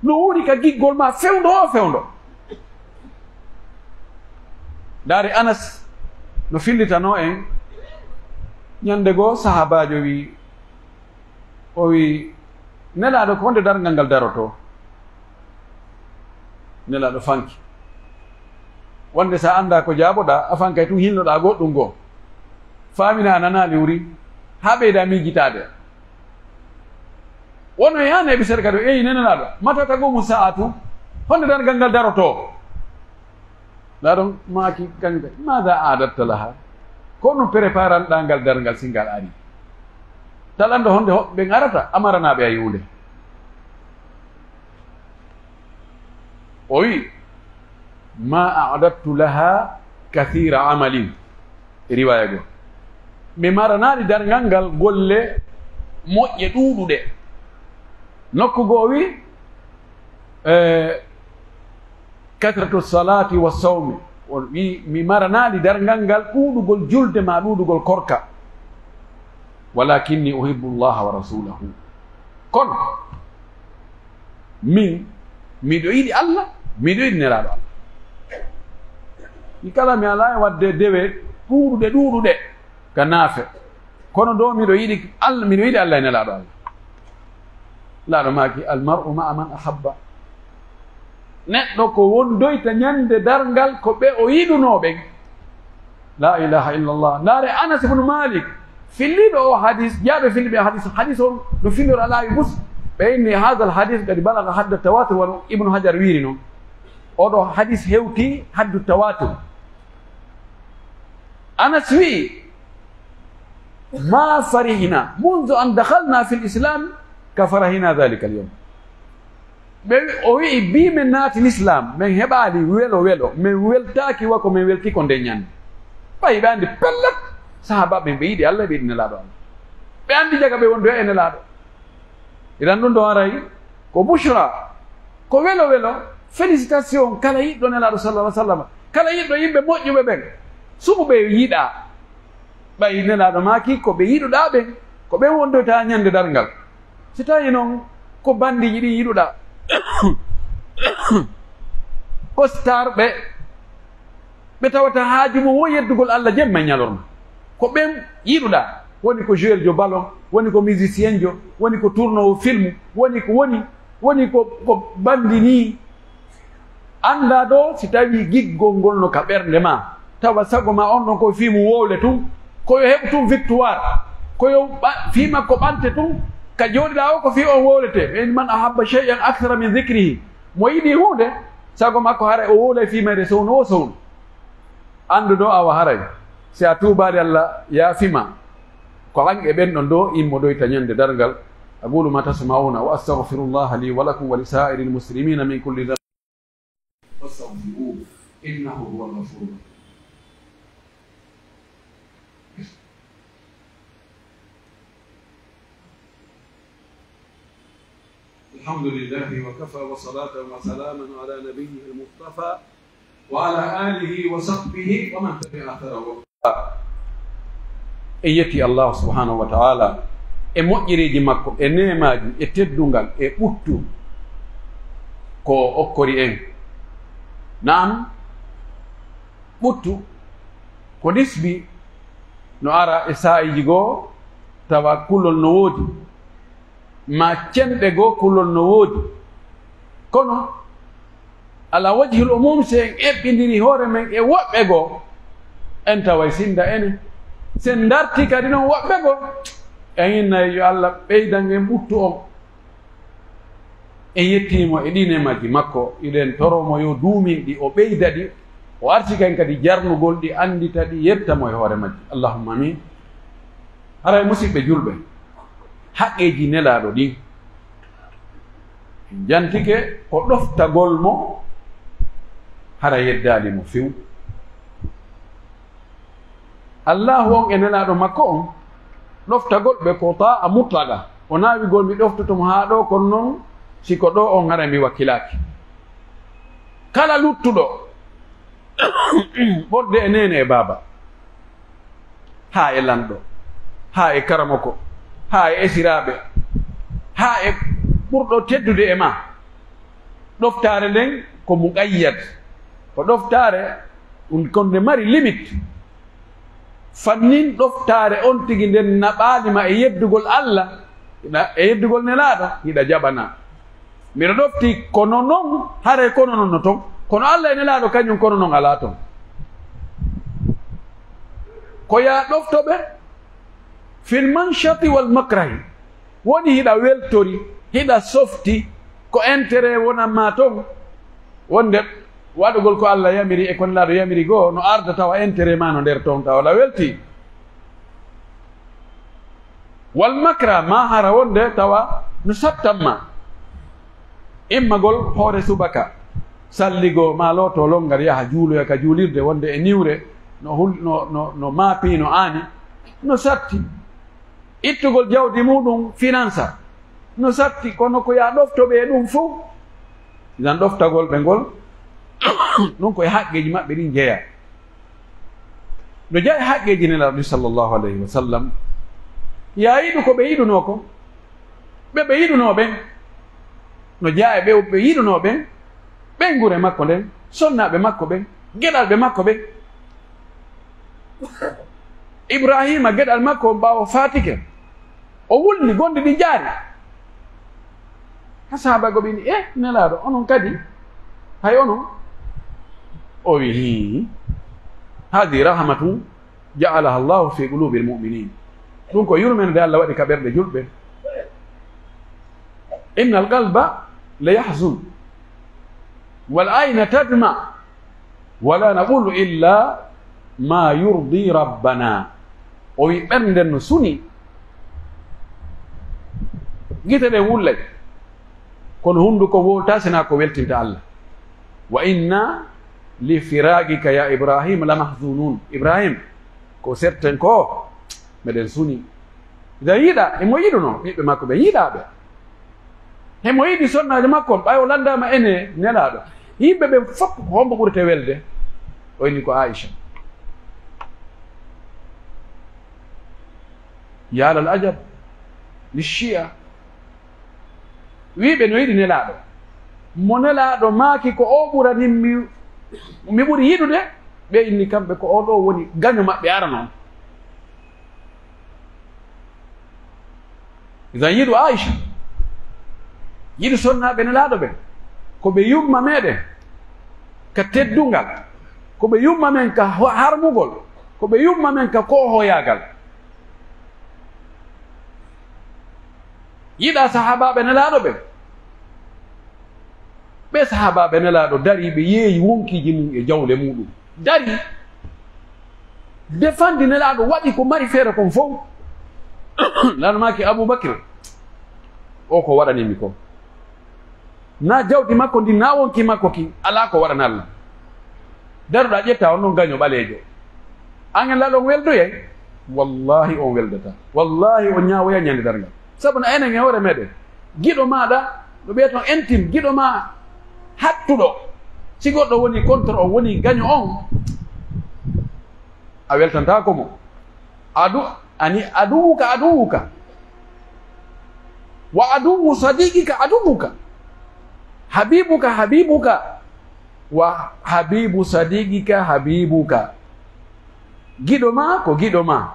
no wuuri ka giggol maa fewndo o fewndo. Ndaari Anas no fillitanoo en, ñande goo sahaabaajo wi'i, o wi'i, "Nelaaɗo, ko honde darngal ngal darotoo?" Nelaaɗo fanki. Wonde sa anndaa ko jaaboɗaa, a fankay tun hilnoɗaa goɗɗun goo. Faaminaa a nanaali wuri, haa ɓeydaa miijitaade. Wono e an heɓi seeɗa kadi, o eyi, "Nelaaɗo, mata taqumu saa'atu? Honde darngal ngal darotoo?" Nelaaɗo maaki kañum kadi, "Maada a'dadta laha? Ko honɗun preparanɗaa ngal darngal si ngal arii? Tal annda honde hoɓɓe ɓen arata, a maranaa ɓe hay huunde." O wi'i, "Ma a'dadtu laha kathira amalin." E riwaaya goo, "Mi maranaali darngal ngal golle moƴƴe ɗuuɗuɗe." Nokku goo o wi'i, eh, "Kathratu salati wa sawmi." O wi'i, "Mi maranaali darngal ngal ɗuuɗugol julde maa ɗuuɗugol korka. Walakinni uhibbu Allaha wa rasulahu." Kono min, miɗo yiɗi Allah, miɗo yiɗi Nelaaɗo Allah. Mi kala mi alaa e waɗde dewe ɗuuɗuɗe, ɗuuɗuɗe ka naafe. Kono ɗoo miɗo yiɗi Allah, miɗo yiɗi Allah e Nelaaɗo Allah. Nelaaɗo maaki, "Al mar'u ma'a man ahabba." Neɗɗo ko wondoyta ñande darngal ko ɓe o yiɗunoo ɓen. La ilaha illallah. Ndaare Anas ibn Malik, filliiɗo o hadis, jaaɓe filliɓe hadis, hadis on no fillira laawi mus. Ɓe inni, "Hadha al hadis qad balagha hadda tawatur," wano Ibnu Hajar wiiri non. Oɗo hadis hewti haddu tawatur. Anas wi'i, "Ma farihna mundu an dakhalna fil islam ka farahina dhalika al yawm." Ɓe wi-, o wi'i, "Bi men naati Lislaam, men heɓaali welo welo, men weltaaki wa ko men welti ko nden ñande." Ɓay ɓe anndi pellet, sahaaba ɓen ɓe yiɗi Allah, ɓe yiɗi Nelaaɗo Allah. Ɓe anndi jaga ɓe wondoya e Nelaaɗo. Idan ɗum ɗo haray ko bushra, ko welo welo, félicitation kala yiɗɗo Nelaaɗo sallallahu alaihi wasallam, kala yiɗɗo yimɓe moƴƴuɓe ɓen, suɓuɓe yo yiɗaa. Ɓay Nelaaɗo maaki ko ɓe yiɗuɗaa ɓen, ko ɓen wondoyta ñande darngal. Si tawi non ko bandiiji ɗin yiɗuɗaa, Star ɓe, ɓe tawata haaju mum wo yeddugol Alla jemma e ñalorma. Ko ɓen yiɗuɗaa, woni ko joueur jo ballon, woni ko musicien jo, woni ko tournoowo film, woni ko, woni, woni ko, ko bandi nii. Anndaa ɗoo si tawii giggol ngol no ka ɓernde maa, tawa sago maa on ɗon ko fii mum wowle tun, ko yo heɓu tun victoire, ko yo ɓa-, fii makko ɓante tun, ka jooɗiɗaa o ko fii on wowletee. Ɓe inni, "Man ahabba shay'an akthara min dhikrihi." Mo yiɗi huunde, sago makko haray o wowlay fii mayre sowno wo sowno. Anndu ɗoo awa haray, si a tuubaali Alla yaafii ma, ko an e ɓen ɗon ɗoo immodoyta ñande darngal. أقول ما تسمعون وأستغفر الله لي ولكم ولسائر المسلمين من كل ذنب فاستغفروه إنه هو الغفور الرحيم. الحمد لله وكفى وصلاة وسلاما على نبيه المصطفى وعلى آله وصحبه ومن تبع أثره. En yetti Allahu subhanahu wa ta'ala e moƴƴereeji makko, e neemaaji, e teddungal, e ɓuttu ko o okkori en. Naam, ɓuttu ko nisbi, no ara e saa'iiji goo tawa kulol no woodi, maa cenɗe goo kulol no woodi. Kono, ala wajhil umum, si en eɓɓindiri hoore men e woɓɓe goo, en taway sinda enen. Si en dartii kadi non woɓɓe goo, en innay yo Alla ɓeydan en ɓuttu on. En yettii mo e ɗii neemaaji makko, hiɗen toroo mo yo duumin ɗi, o ɓeyda ɗi, o arsika en kadi jarnugol ɗi, anndita ɗi, yetta mo e hoore majji. Allahumma amin. Haray, musiɓɓe julɓe, haqqeeji Nelaaɗo ɗin, en jantike ko ɗoftagol mo, hara yeddaali mo few. Allaahu on e Nelaaɗo makko on, ɗoftagol ɓe ko taa'a mutlaqa. O naawigol, "Mi ɗoftoto mo haa ɗoo, kono non si ko ɗoo on, haray mi wakkilaaki." Kala luttuɗo, ɓorde e neene e baaba, haa e lanɗo, haa e karamoko, haa e esiraaɓe, haa e ɓurɗo teddude e maa, ɗoftaare nden ko muqayyad, ko ɗoftaare ɗum kon nde mari limite. Fannin ɗoftaare on tigi nden naɓaali ma e yeddugol Alla, hiɗa, e yeddugol Nelaaɗo, hiɗa jaɓanaa. Miɗo ɗoftii, kono non, haray kono non no ton, kono Alla e Nelaaɗo kañum kono non alaa ton. Ko yaa ɗofto ɓe, fil manshati wal makrahi. Woni hiɗa weltori, hiɗa softi, ko intérêt wonan ma ton. Wonde waɗugol ko Alla yamiri e ko Nelaaɗo yamiri goo, no arda tawa intérêt ma no nder ton, tawa aɗa welti. Wal makra, ma hara wonde tawa no sattan ma. Immagol hoore subaka, salligoo, maa lootoo, lonngal, yaha juuloya ka juulirde, wonde e niwre, no hul-, no, no, no maapii, no aani, no satti. Ittugol jawdi muuɗum, finansa, no satti, kono ko yaa ɗofto ɓe e ɗum fow. Idan ɗoftagol ɓe ngol, ɗum ko e haqqeeji maɓɓe ɗin jeyaa. No jeyaa e haqqeeji Nelaaɗo ɗin, sallallahu alayhi wa sallam. Yaa yiɗu ko ɓe yiɗunoo kon, ɓe ɓe yiɗunoo ɓen. No jeyaa e ɓe, ɓe yiɗunoo ɓen, ɓeynguure makko nden, sonnaaɓe makko ɓen, geɗalɓe makko ɓen. Ibraahiima, geɗal makko on ɓaawo faatike, o wulni, gonɗi ɗi jaari. Ha sahaabaaɓe ɓe inni, "Eh, Nelaaɗo, onon kadi, hay onon?" O wi'i, "Hii, haadhihi rahmatun ja'alaha Allahu fi quluubil mu'miniin." Ɗum ko yurmeende nde Alla waɗi ka ɓerɗe julɓe. "Innal qalba la yahzun, wal ayna tadma, wala naqulu illa ma yurdi rabbana." O wi'i, "Ɓernden no suni, gite ɗen wullay, kono hunnduko wowltaa sinaa ko weltinta Alla. Wa inna li firaqika ya Ibrahim la mahzunun." Ibrahim, ko certain ko meɗen suni. Ida yiɗa, emo yiɗuno ɓiɓɓe makko ɓe, yiɗa ɓe. Hemo yiɗi sonnaajo makko on, ɓay o lanndaama ene Nelaaɗo. Yimɓe ɓen fof, ko hombo ɓurete welde? O inni ko Aisha. Ya lal ajab li Shia. Wiiɓe no yiɗi Nelaaɗo. Mo Nelaaɗo maaki ko o ɓuranin mi, mi ɓuri yiɗude, ɓe inni kamɓe ko oo ɗoo woni gaño maɓɓe arano on. Idan yiɗu Aisha, yiɗu sonnaaɓe Nelaaɗo ɓen, ko ɓe yumma meɗen ka teddungal, ko ɓe yumma men ka ho-, harmugol, ko ɓe yumma men ka koohoyaagal. Yiɗa sahaabaaɓe Nelaaɗo ɓen. Ɓe sahaabaaɓe Nelaaɗo darii, ɓe yeeyi wonkiiji mum e jawle muɗum. Darii, defandi Nelaaɗo, waɗi ko mari feere kon fow. Nelaaɗo maaki Abuu Bakr, o ko waɗani mi kon. Naa jawdi makko ndin, naa wonki makko kin, alaa ko waɗanaa ɗum. Daruɗaa ƴetta on non gaño ɓaleejo. An e Nelaaɗo on weldoyay? Wallaahi on weldataa. Wallaahi on ñaawoyay ñande darngal. Sabu no enen e hoore meɗen, giɗo maaɗa, no ɓe ton intime, giɗo maa hattuɗo. Si goɗɗo woni contre on, woni gaño on, a weltantaako mo. Adu-, ani aduwuka aduwuka. Wa aduwwu sadiqika aduwuka. Habibuka habibuka. Wa habibu sadiqika habibuka. Giɗo maa ko giɗo maa.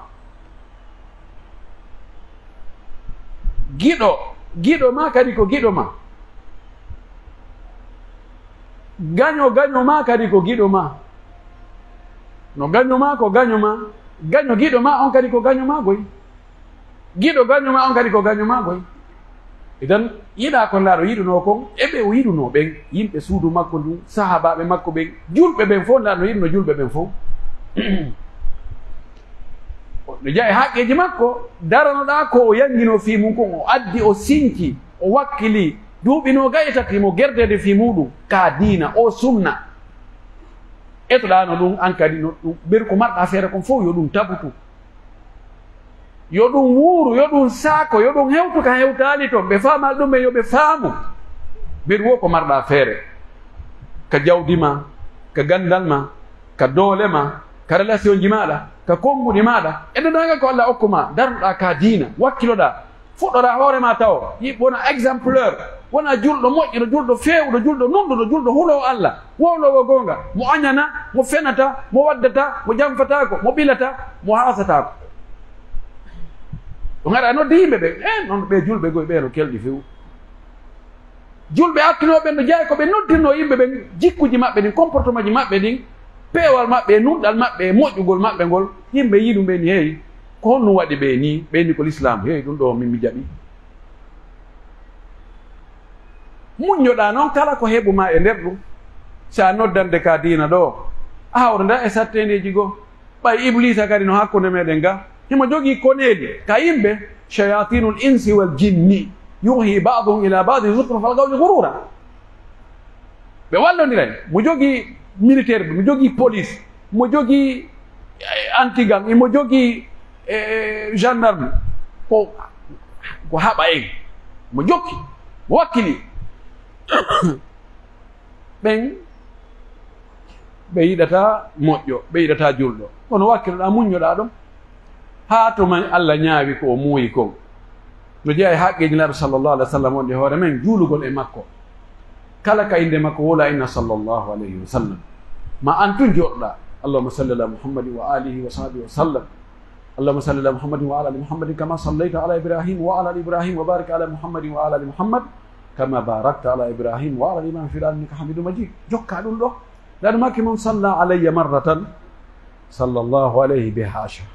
Giɗo, giɗo maa kadi ko giɗo maa. Gaño, gaño maa kadi ko giɗo maa. No gaño maa ko gaño maa, gaño giɗo maa on kadi ko gaño maa goy. Giɗo gaño maa on kadi ko gaño maa goy. Idan, yiɗa ko Nelaaɗo yiɗunoo kon, e ɓe o yiɗunoo ɓen, yimɓe suudu makko ndun, sahaabaaɓe makko ɓen, julɓe ɓen fow, Nelaaɗo no yiɗunoo julɓe ɓen fow. No jeyaa e haqqeeji makko, daranoɗaa ko o yanginoo fii mun kon, o addi, o sinci, o wakkili, duuɓi noogay e tati mo gerdeede fii muuɗum, ka diina, o sunna. Etoɗaa no ɗum, an kadi no ɗum, ɓeru ko marɗaa feere kon fow, yo ɗum tabutu. Yo ɗum wuuru, yo ɗum saako, yo ɗum hewtu ka hewtaali ton. Ɓe faamaa ɗum ɓen, yo ɓe faamu. Ɓeru wo ko marɗaa feere. Ka jawdi maa, ka ganndal maa, ka doole maa, ka relationji maaɗa, ka konnguɗi maaɗa, e denndaangal ko Alla okku maa, darnuɗaa ka diina, wakkiloɗaa, fuɗɗoraa hoore maa tawo, yi-, wona exemplaire, wona julɗo moƴƴuɗo, julɗo feewuɗo, julɗo nunɗuɗo, julɗo huloowo Alla, wowloowo goonga, mo añana, mo fenata, mo waddata, mo janfataako, mo ɓilata, mo haasataako. Ɗum haɗa noddi yimɓe ɓen, en non ɓe julɓe goy ɓe no kelɗi few. Julɓe artinooɓe ɓen no jeyaa ko ɓe noddirnoo yimɓe ɓen, jikkuuji maɓɓe ɗin, comportement ji maɓɓe ɗin, peewal maɓɓe, e nunɗal maɓɓe, e moƴƴugol maɓɓe ngol, yimɓe yi'i ɗum ɓe ni, "Hey, ko honɗum waɗi ɓe ni?" Ɓe ni, "Ko Lislaam." "Hey, ɗum ɗoo min mi jaɓi." Muññoɗaa non kala ko heɓu maa e nder ɗum. Si a noddande ka diina ɗoo, a hawranda e satteendeeji goo. Ɓay Ibliisa kadi no hakkunde meɗen ga, himo jogii koneeli ka yimɓe, "Shayaatinul insi wal jinni yuuhi ba'duhum ila ba'din zukhrufal qawli ghuruura." Ɓe wallondiray. Mo jogii militaire, mo jogii police, mo jogii, eh, antigang, mo jogii, eh, gendarme. Ko, ko haɓa en. Mo jokki, mo wakkili. Ɓen ɓe yiɗataa moƴƴo, ɓe yiɗataa julɗo. Kono wakkiloɗaa, muññoɗaa ɗon. Haa to man Alla ñaawi ko o muuyi kon. No jeyaa e haqqeeji Nulaaɗo sallallahu alaihi wa sallam wonde hoore men juulugol e makko. Kala ka innde makko wowlaa inna sallallahu alaihi wa sallam. Ma an tun jooɗoɗaa. Allahumma salli ala Muhammadin wa alihi wa sahbihi wa sallam. اللهم صل على محمد وعلى آل محمد كما صليت على إبراهيم وعلى آل إبراهيم وبارك على محمد وعلى آل محمد كما باركت على إبراهيم وعلى آل إبراهيم في العالمين إنك حميد مجيد. Jokkaa ɗum ɗoo. Ndaa ɗum maaki, "من صلى علي مرة صلى الله عليه بها عشرا."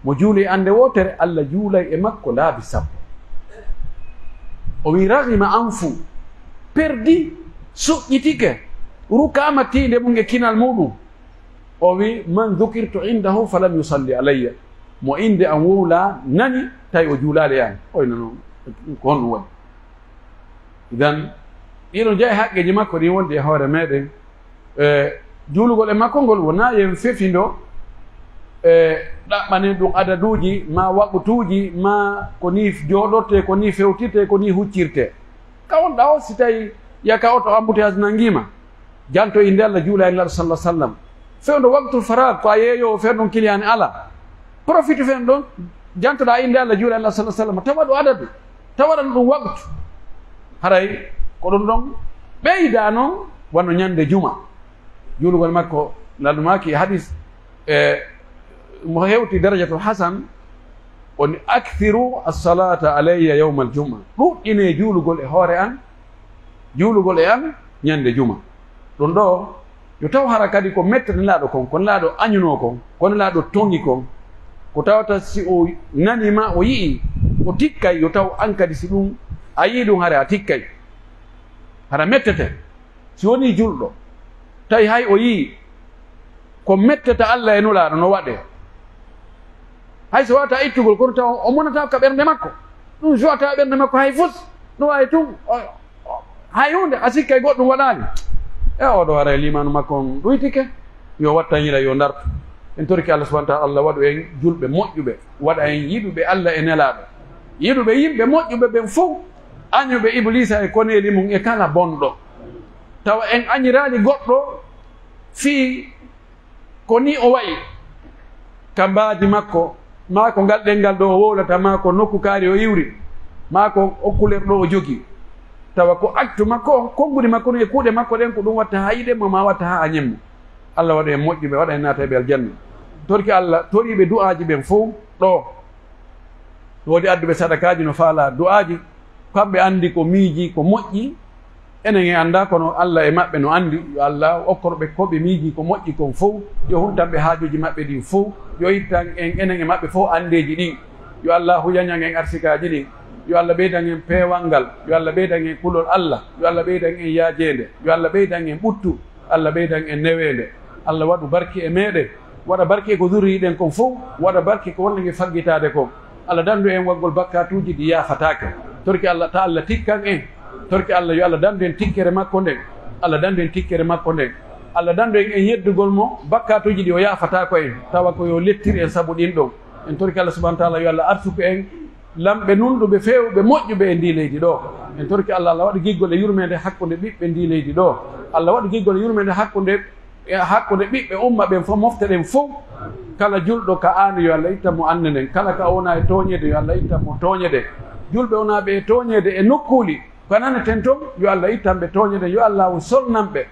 Mo juuli e an nde wootere, Alla juulay e makko laabi sappo. O wi'i, "رغم أنفه." Perdi, suƴƴitike, rukaama tiinde mum e kinal muuɗum. O wi'i, "من ذكرت عنده فلم يصل علي." Mo innde an wowlaa, nani, tawi o juulaali e an. Oy, non, non, ko honɗum waɗi? Idan, ɗii ɗoo jeyaa e haqqeeji makko ɗin wonde e hoore meɗen. E, juulugol e makko ngol wonaa yen fefindo, e, ɗaɓɓanen ɗum adaduuji, maa waqtuuji, maa ko nii jooɗortee, ko nii fewtirtee, ko nii huccirtee. Ka wonɗaa o, si tawi yaka oto embouteillage nanngii ma, janto innde Alla, juula e Nulaaɗo sallallahu alaihi wasallam. Fewndo waqtul farag, ko a yeeyoowo, fewndo on kiliyaani alaa. Profite fewndo ɗon, jantoɗaa innde Alla, juula e Nulaaɗo sallallahu alaihi wasallam. Tawa ɗum adadu, tawa ɗum waqtu. Haray ko ɗum ɗon Ɓeyda non wano ñande juma. Juulugol makko, Lanɗo maaki e hadis, e mo hewti darajatul hasan, on, "Akthiru as-salata alayya yawmal juma." Ɗuɗɗinee juulugol e hoore an, juulugol e an ñande juma. Ɗun ɗoo, yo taw hara kadi ko mettetenelaaɗo kon, ko Nelaaɗo añunoo kon, ko Nelaaɗo toŋi kon, ko tawata si o nanii ma, o yi'ii, o tikkay, yo taw an kadi si ɗun, a yi'ii ɗun, hara a tikkay. Hara mettete. Si wonii julɗo, tawi hay o yi'ii ko mettata Alla e Nulaaɗo no waɗee, hay so waawataa ittugol, kono tawa o monataa ka ɓernde makko. Ɗun suwataa ɓernde makko hay fus. No waawi tun, o, o, hay huunde, a sikkay goɗɗun waɗaali. E oo ɗoo, haray liimaanu makko on ɗuytike. Yo wattañira, yo ndartu. En torike Alla subhaanahu wa ta'aalaa, Alla waɗu en julɓe moƴƴuɓe, waɗa en yiɗuɓe Alla e Nelaaɗo, yiɗuɓe yimɓe moƴƴuɓe ɓen fow, añuɓe Ibuliisa e koneeli mun e kala bonɗo. Tawa en añiraali goɗɗo fii ko nii o wa'i ka mbaadi makko, maa ko ngal ɗenngal ɗoo o wowlata, maa ko nokku kaari o iwri, maa ko o kuleer ɗoo o jogii. Tawa ko acte makko on, konguɗi makko ɗin e kuuɗe makko ɗen, ko ɗun watta haa yiɗen mo, maa watta haa añen mo. Alla waɗu en moƴƴuɓe, waɗa en naata e ɓe aljanna. Torki Alla, toriiɓe du'aaji ɓen fow ɗoo. No woodi adduɓe sadakaaji no faalaa du'aaji, kamɓe anndi ko miijii ko moƴƴi, enen en anndaa, kono Alla e maɓɓe no anndi. Yo Alla okkor ɓe ko ɓe miijii ko moƴƴi kon fow, yo hultan ɓe haajuuji maɓɓe ɗin fow, yo ittan en enen e maɓɓe fow anndeeji ɗin. Yo Allaahu yañan en arsikaaji ɗin, yo Alla ɓeydan en peewal ngal, yo Alla ɓeydan en kulol Alla, yo Alla ɓeydan en yaajeende, yo Alla ɓeydan en ɓuttu. Alla ɓeydan en neweende. Alla waɗu barki e meɗen, waɗa barki e ko zurriyiɗen kon fow, waɗa barki ko wonɗen e faggitaade kon. Alla dandu en waggol bakkatuuji ɗi yaafataake. Torki Alla, ta Alla tikkan en. Torki Alla, yo Alla dandu en tikkere makko nden. Alla dandu en tikkere makko nden. Alla dandu en, en yeddugol mo bakkatuuji ɗi o yaafataako en, tawa ko yo lettir en sabu ɗin ɗon. En torki Alla subhaanahu wa ta'aalaa, yo Alla arsuku en lamɓe nunɗuɓe, feewɓe, moƴƴuɓe e ndii leydi ɗoo. En torki Alla, Alla waɗa giggol e yurmeende hakkunde ɓiɓɓe ndii leydi ɗoo. Alla waɗa giggol e yurmeende hakkunde, e hakkunde ɓiɓɓe umma ɓen fow, mofte ɗen fow. Kala julɗo ka aani, yo Alla ittan mo annde nden. Kala ka wona e tooñeede, yo Alla ittan mo tooñeede. Julɓe wonaaɓe e tooñeede e nokkuuli, ko naneten ton, yo Alla ittan ɓe tooñe ɗen, yo Allaahu solnan ɓe.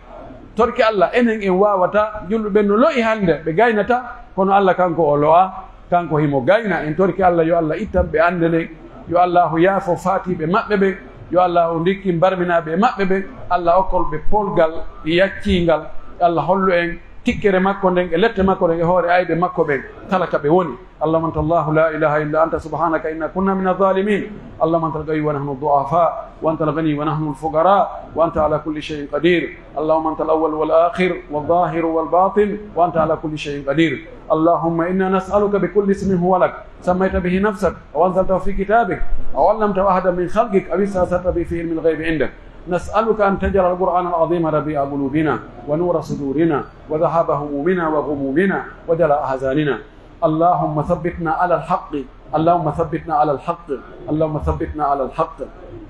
Torki Alla, enen en waawataa, julɓe ɓen no lo'i hannde, ɓe gaynataa, kono Alla kanko o lo'aa, kanko himo gayna. En torki Alla, yo Alla ittan ɓe annde nden, yo Allaahu yaafo faatiiɓe maɓɓe ɓen, yo Allaahu ndikkin barminaaɓe e maɓɓe ɓen, Alla okkol ɓe polgal yacciingal, Alla hollu en tikkere makko nden e lette makko ɗen e hoore ayɓe makko ɓen, kala ka ɓe woni. اللهم أنت الله لا إله إلا أنت سبحانك إنا كنا من الظالمين. اللهم أنت القوي ونحن الضعفاء، وأنت الغني ونحن الفقراء، وأنت على كل شيء قدير. اللهم أنت الأول والآخر والظاهر والباطن، وأنت على كل شيء قدير. اللهم إنا نسألك بكل اسم هو لك، سميت به نفسك، أو أنزلته في كتابك، أو علمته أحدا من خلقك، أو استأثرت به في علم الغيب عندك. نسألك أن تجعل القرآن العظيم ربيع قلوبنا، ونور صدورنا، وذهاب همومنا وغمومنا، وجلاء أحزاننا. اللهم ثبتنا على الحق، اللهم ثبتنا على الحق، اللهم ثبتنا على الحق.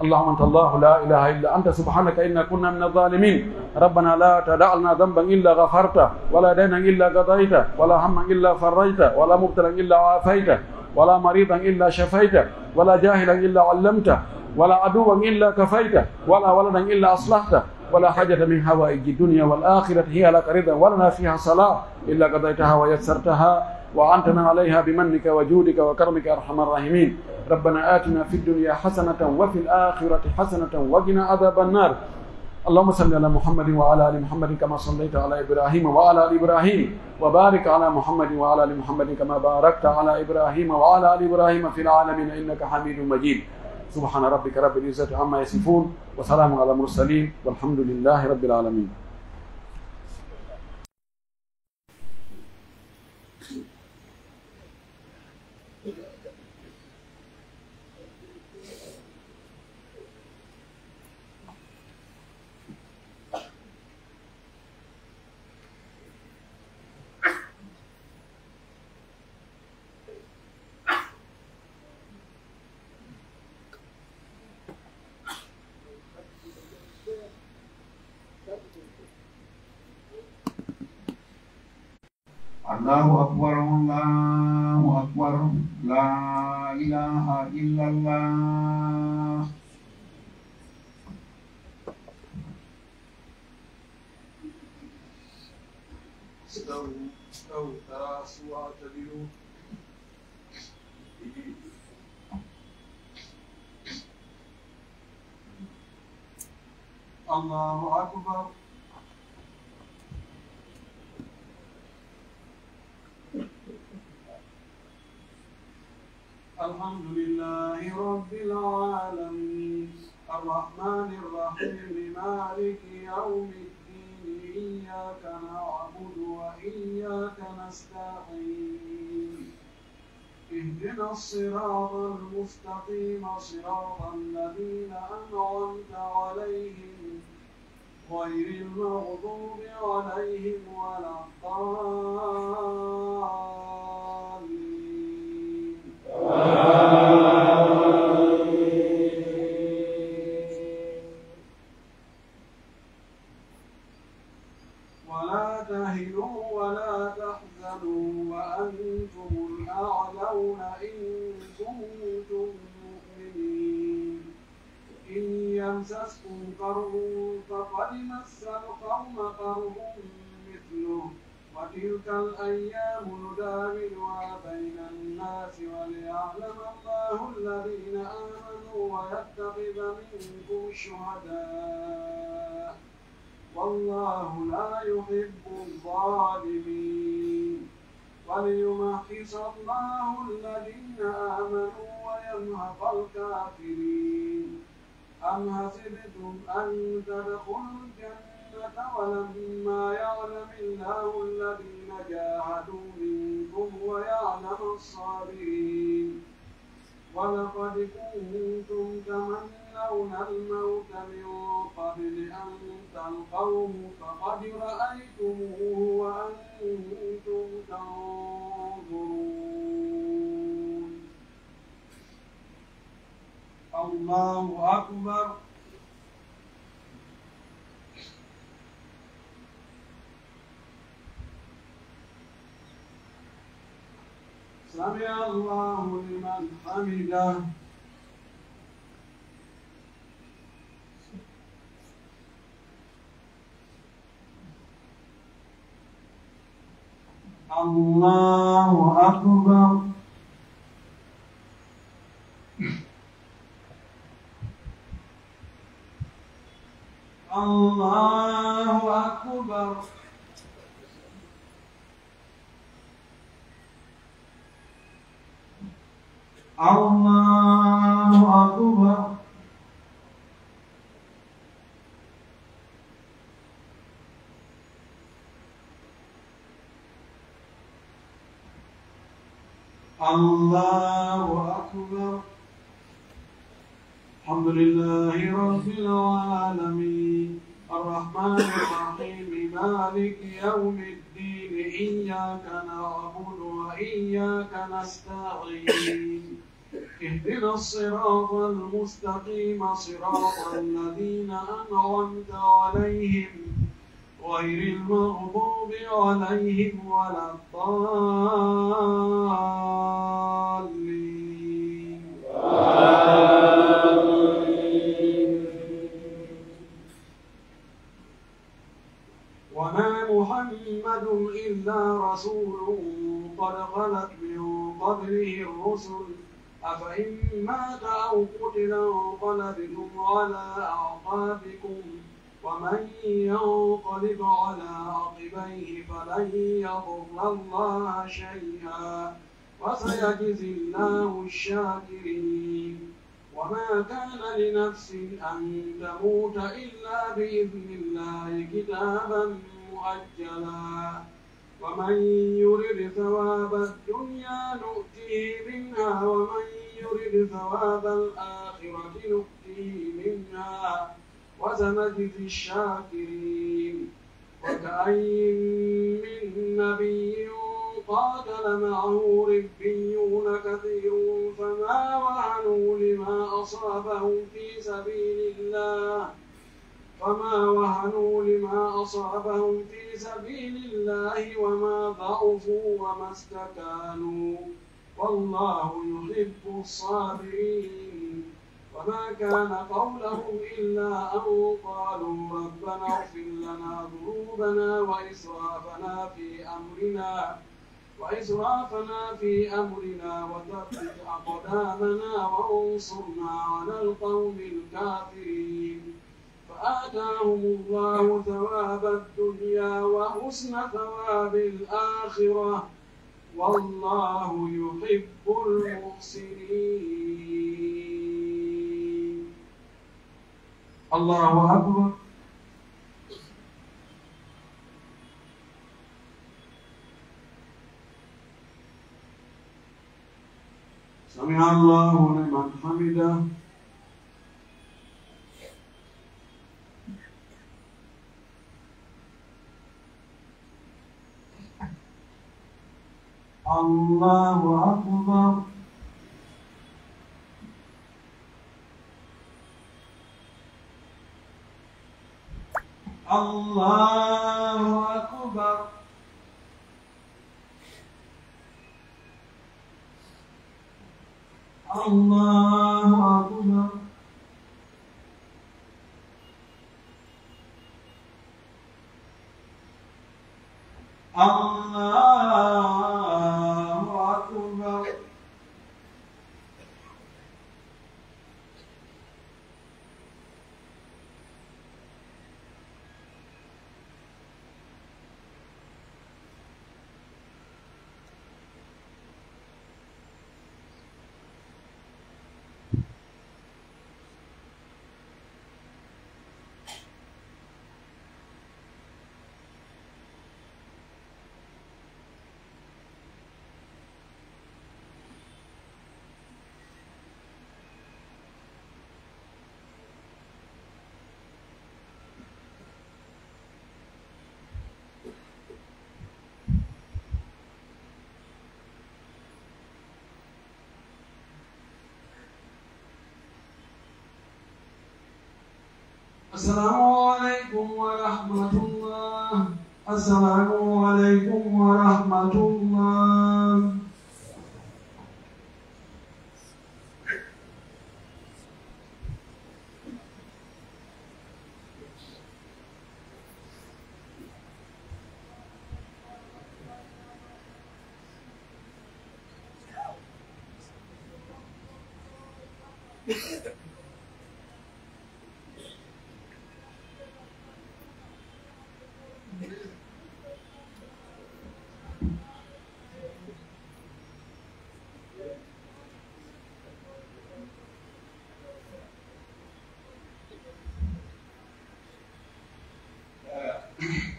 اللهم أنت الله لا إله إلا أنت سبحانك إنا كنا من الظالمين. ربنا لا تدع لنا ذنبا إلا غفرته، ولا دينا إلا قضيته، ولا هما إلا فرجته، ولا مبتلا إلا عافيته، ولا مريضا إلا شفيته، ولا جاهلا إلا علمته، ولا عدوا إلا كفيته، ولا ولدا إلا أصلحته، ولا حاجة من حوائج الدنيا والآخرة هي لك رضا ولنا فيها صلاح إلا قضيتها ويسرتها وأعنتنا عليها بمنك وجودك وكرمك يا أرحم الراحمين. ربنا آتنا في الدنيا حسنة وفي الآخرة حسنة وقنا عذاب النار. اللهم صل على محمد وعلى آل محمد كما صليت على إبراهيم وعلى آل إبراهيم، وبارك على محمد وعلى آل محمد كما باركت على إبراهيم وعلى آل إبراهيم في العالمين إنك حميد مجيد. سبحان ربك رب العزة عما يصفون، وسلام على المرسلين، والحمد لله رب العالمين. الله أكبر، الله أكبر، لا إله إلا الله. استووا، استووا، تراصوا واعتدلوا. الله أكبر. الحمد لله رب العالمين. الرحمن الرحيم. مالك يوم الدين. إياك نعبد وإياك نستعين. اهدنا الصراط المستقيم. صراط الذين أنعمت عليهم غير المغضوب عليهم ولا الضالين. آمين. ولا تهنوا ولا تحزنوا وأنتم الأعلون إن كنتم مؤمنين. إن يمسسكم قرح فقد مس القوم قرح مثله وتلك الأيام نداولها بين الناس وليعلم الله الذين آمنوا ويتخذ منكم شهداء والله لا يحب الظالمين. وليمحص الله الذين آمنوا ويمحق الكافرين. أم حسبتم أن تدخلوا الجنة ولما يعلم الله الذين جاهدوا منكم ويعلم الصابرين. ولقد كنتم تمنون الموت من قبل أن تلقوه فقد رأيتموه وأنتم تنظرون. الله أكبر. سمع الله لمن حمده. الله أكبر. الله أكبر. الله أكبر. الله أكبر. الحمد لله رب العالمين. الرحمن الرحيم. مالك يوم الدين. إياك نعبد وإياك نستعين. اهدنا الصراط المستقيم. صراط الذين أنعمت عليهم غير المغضوب عليهم ولا الضالين. آمين. وما محمد إلا رسول قد خلت من قبله الرسل، أفإن مات أو قتل انقلبتم على أعقابكم، ومن ينقلب على عقبيه فلن يضر الله شيئا، وسيجزي الله الشاكرين. وما كان لنفس أن تموت إلا بإذن الله كتابا مؤجلا. ومن يرد ثواب الدنيا نؤته منها ومن يرد ثواب الآخرة نؤته منها وسنجزي الشاكرين. وكأين من نبي قاتل معه ربيون كثير فما وهنوا لما أصابهم في سبيل الله، فما وهنوا لما أصابهم في سبيل الله وما ضعفوا وما استكانوا، والله يحب الصابرين. وما كان قولهم إلا أن قالوا ربنا اغفر لنا ذنوبنا وإسرافنا في أمرنا، وإسرافنا في أمرنا وثبت أقدامنا وانصرنا على القوم الكافرين. فآتاهم الله ثواب الدنيا وحسن ثواب الآخرة، والله يحب المحسنين. الله أكبر. سمع الله لمن حمده. الله أكبر. الله أكبر. الله أكبر. الله أكبر. السلام عليكم ورحمة الله. السلام عليكم ورحمة الله.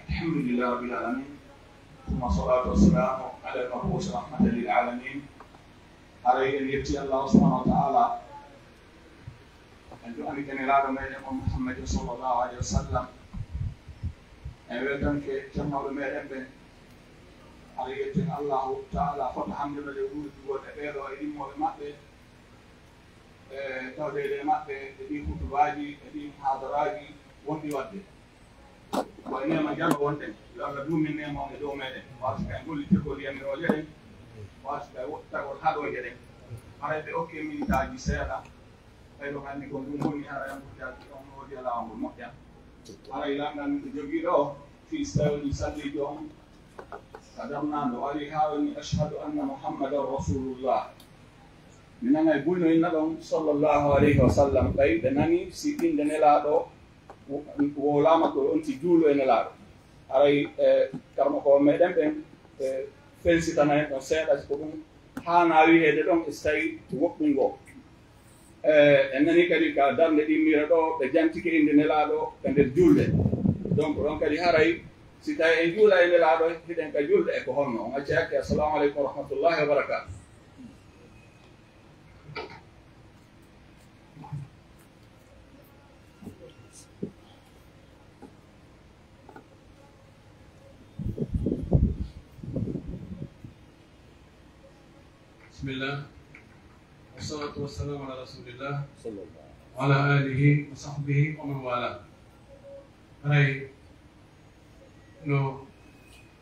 الحمد لله رب العالمين، ثم الصلاة والسلام على المبعوث رحمة للعالمين. Haray en yetti Allaahu subhaanahu wa ta'aalaa, en du'ani Nelaaɗo meɗen on Muhammadin sallallaahu alayhi wa sallam, en weltanke cemmooɓe meɗen ɓen. Haray yetten Allaahu ta'aalaa fota hannde meɗen wuurdugol e ɓee ɗoo e ɗimmooɓe maɓɓe, e tawdeede e maɓɓe e ɗii hutubaaji, e ɗii muhaadaraaji wonɗi waɗde. Ko e neema Jalo wonɗen, yo Alla duumin neema on e dow meɗen, warti ka en gollitirgol yamirooje ɗen, warti ka e woɗɗitagol haɗooje ɗen. Haray ɓe okke minitaaji seeɗa, ɓay ɗo hannde kon ɗum woni hara yambo jaaji on no wodi alaa on moƴƴa. Haray lanɗan min jogii ɗo, fii sawni salliijo on, ka darnaandu o ari haa woni, "Ashhadu anna Muhammadan Rasulullah." Mi nanay buy no inna ɗon, "Sallallahu alayhi wa sallam." Ɓay ɓe nani si innde Nelaaɗo wo-, wowlaama, ko on ti juulu e Nelaaɗo. Haray, e, karamoko meɗen ɓen, e, fensitana en ɗon seeɗa, si ko ɗum haanaa wi'eede ɗon, e si tawii woɗɗum ngoo. E, en nani kadi ka darnde ɗimmire ɗo, ɓe jantike innde Nelaaɗo ka nder julde. Donc, ɗon kadi haray, si tawii en juula e Nelaaɗo, hiɗen ka julde e ko honno? On acci hakke. Assalamu aleykum wa rahmatullahi wa barakatuh. بسم الله. والصلاة والسلام على رسول الله وعلى آله وصحبه ومن والاه. Haray no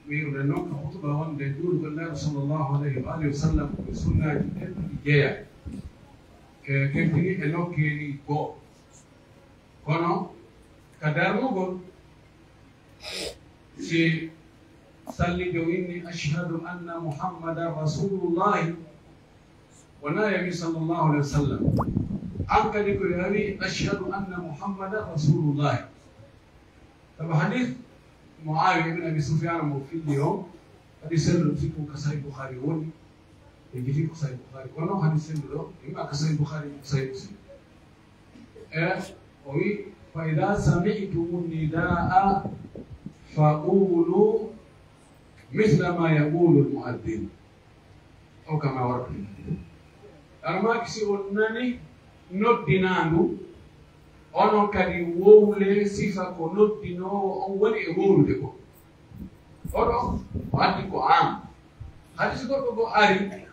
wi'uren non ka hutuba wonde juulugol Nelaaɗo sallallahu alayhi wa alihi wa sallam ko e sunnaaji ɗen ɗi jeyaa. e, kertini e nokkeeli goo. Kono ka darnugol, si sallijo inni, "Ashhadu anna Muhammadan Rasulullahi," wonaa yo a wi'i, "Sallallahu alaihi wasallam." An kadi ko yo a wi'i, "Ashhadu anna Muhammadan Rasulullahi." Sabu hadis Muawiya ibn Abi Sufyan mo filli on, hadis selluɗo, sikku ka Sahih Bukhari woni, ɓe jiti ko Sahih Bukhari. Kono hadis selluɗo, imma ka Sahih Bukhari, ko Sahih Muslim. E, o wi, "Fa idha sami'tumu nidaa faqulu mithla ma yaqulu al-mu'adhdhin." Aw kama warada. Almaaki, si on nani noddinaandu, onon kadi wowle sifa ko noddinoowo on woni e wowlude ko. Oɗo, o addi ko am. Hadis goɗɗo goo ari,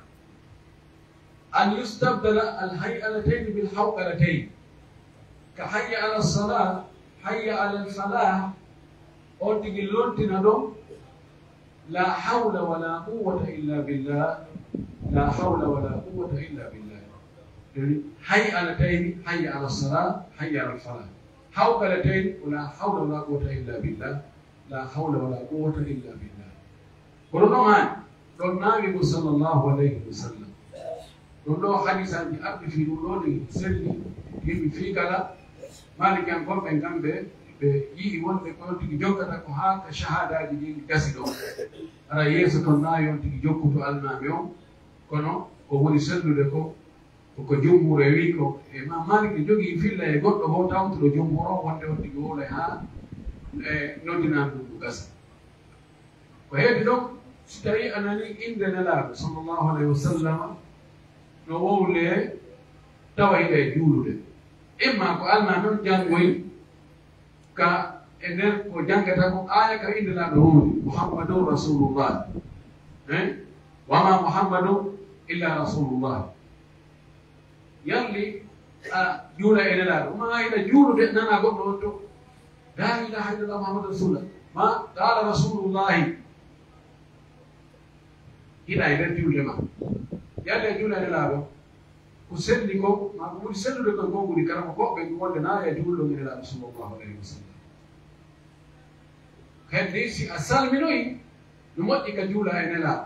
"An yustabdala al-hay'alatayni bil hawqalatayni, ka hayya ala salah, hayya ala al falah," on tigi lontina ɗon, "La hawla wala quwwata illa billah, la hawla wala quwwata illa billah." Hay'alatayni, hayya ala salah, hayya ala falah. Hawqalatayni, la hawla wala quwwata illa billah, la hawla wala quwwata illa billah. Kono non haani, ɗon naawi mo sallallahu alayhi wa sallam. Ɗum ɗoo hadiisaaji arɗi fii ɗum ɗoo ɗi selli, yimɓe fii kala, Maalikiyankooɓe ɓen kamɓe, ɓe yi'i wonde ko on tigi jokkata ko haa ka shahaadaaji ɗin gasi ɗon. Hara yeeso ton naawi on tigi jokkuto almaami on, kono ko woni sellude ko, ko ko jumhuur e wi'i ko, e Imaam Maalik e jogii filla e goɗɗo goo tawtuɗo jumhuur on wonde on tigi wowlay haa, e, noddinaandu ndu gasa. Ko heedi ɗon, si tawii a nanii innde Nelaaɗo, sallallahu alayhi wa sallam, no wowlee tawa hiɗa e juulude. Imma ko almaa non janngoy ka e nder ko janngata ko aaya ka innde Nelaaɗo wowli, "Muhammadun Rasulullah." Eh? "Wa ma Muhammadun illa Rasulullah." Yalli a juula e Nelaaɗo, ma hiɗa juulude, nana goɗɗo on to, "La ilaha illallah Muhammadu Rasulullah," ma "Qala Rasulullahi." Hiɗa e nder juulde ma. Yalli a juula e Nelaaɗo. Ko selli ko, ma ko ɓuri sellude kon, ko ɓuri kala ko koɓɓe ɗum wonde na ya juulɗo e Nelaaɗo sallallahu alayhi wa sallam. Kadi si a salminoyi, no moƴƴi ka juula e Nelaaɗo,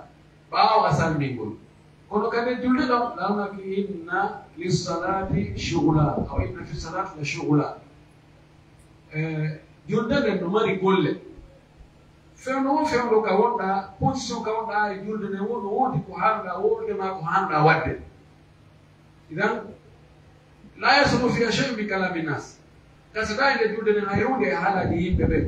ɓaawo a salmingol. Kono ka nder julde ɗon, Laamɗo ki, "Inna lissalaati shughla, aw inna fi salaati la shughla." Eh, julde nden no mari golle. Fewndo wo fewndo ka wonɗaa, position ka wonɗaa e julde nden, wo no woodi ko haanɗaa wowlude maa ko haanɗaa waɗde. Idan, "La yasluhu fiha shay'un min kalami nas." Gasataa e nder julde nden hay huunde e haalaaji yimɓe ɓen.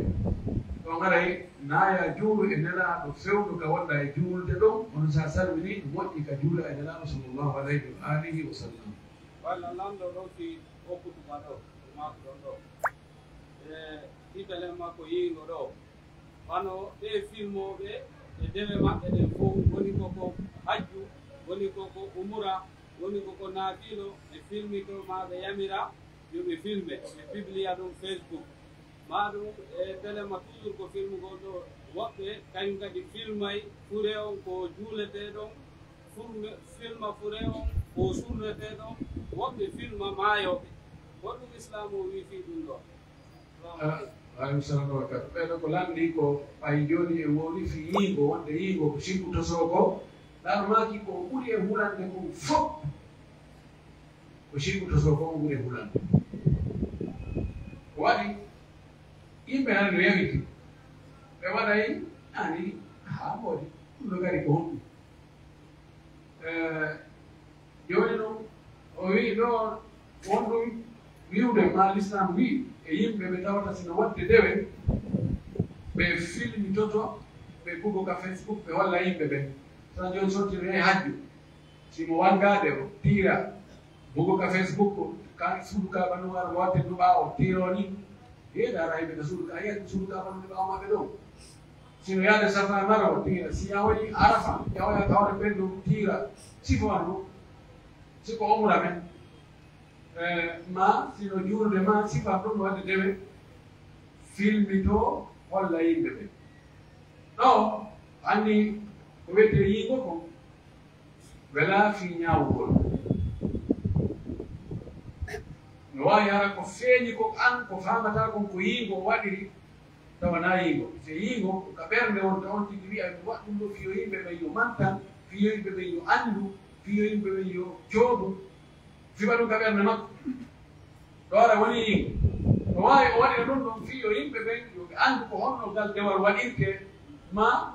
Ɗon haray, na ya juulu e Nelaaɗo fewndo ka wonɗaa e juulde ɗon, kono si a salminii, no moƴƴi ka juula e Nelaaɗo sallallahu alayhi wa alihi wa sallam. Walla lanɗo ɗon fii o kutuba ɗo, o maaki ɗon ɗo. E titalen makko yiingo ɗo. Wano ɓee filmooɓe e dewe maɓɓe ɗen fow, woni ko ko hajju, woni ko ko umura, woni ko ko naafilo, ɓe filmito maa ɓe yamira yo ɓe filme, ɓe pibliya ɗum Facebook. Maa ɗum e telema toujours ko filmugol ɗo, woɓɓe kañum kadi filmay fure on ko juuletee ɗon, furme-, filma fure on ko surretee ɗon, woɓɓe filma maayooɓe. Ko ɗum Islaamu o wii fii ɗum ɗoo? Ah, wa aleykum salaam wa barakaatu. Ɓeeɗo ko lanndii ko ɓay jooni en wowlii fii yiingo, wonde yiingo ko sirku tosoo ko, Laamɗo maaki ko ɓuri e hulande kon fof. Ko sirku tosoo kon ɓuri e hulande. Ko waɗi yimɓe hannde no yawiti. Ɓe waɗay ani haa mboodi. Ɗum no kadi ko honɗum? Eh, jooni non, o wi'i ɗoo, won ɗum wi'ude ma Lislaam wi'i e yimɓe ɓe tawata si no waɗde dewe, ɓe filmitoto, ɓe bugo ka Facebook, ɓe holla yimɓe ɓen. Sa jooni sottiri e hajju, si mo wanngaade o tiira, bugo ka Facebook, ka suudu Kaaba no wara watte no ɓaawo tiiroo ni. Heeɗa ara yimɓe ka suudu ka, a yiyat suudu Kaaba no ɓaawo maɓɓe ɗoo. Si no yaade Safa e Marwa, tiira. Si yahoyi Arafa, yahoya kawre ɓen ɗoo, tiira. Sifo an ɗoo. Si ko umra men. Eh, ma, si no juulde ma, sifo an ɗoo no waɗde dewe. Filmito, holla yimɓe ɓen. Ɗoo, anni ko wi'etee yiingo kon. Welaa fii ñaawugol. No waawi hara ko feeñi kon an, ko faamataa kon ko yiingo o waɗiri, tawa naa yiingo. Si yiingo ko ka ɓernde wonta, on tigi wi'a, mi waɗi ɗun ɗoo fii yo yimɓe ɓen yo mantan, fii yo yimɓe ɓen yo anndu, fii yo yimɓe ɓen yo coodu. Sifa ɗun ka ɓernde makko. Ɗoo hara woni yiingo. No waawi o waɗira ɗun ɗon fii yo yimɓe ɓen yo ɓe anndu ko honno ngal dewal waɗirtee, maa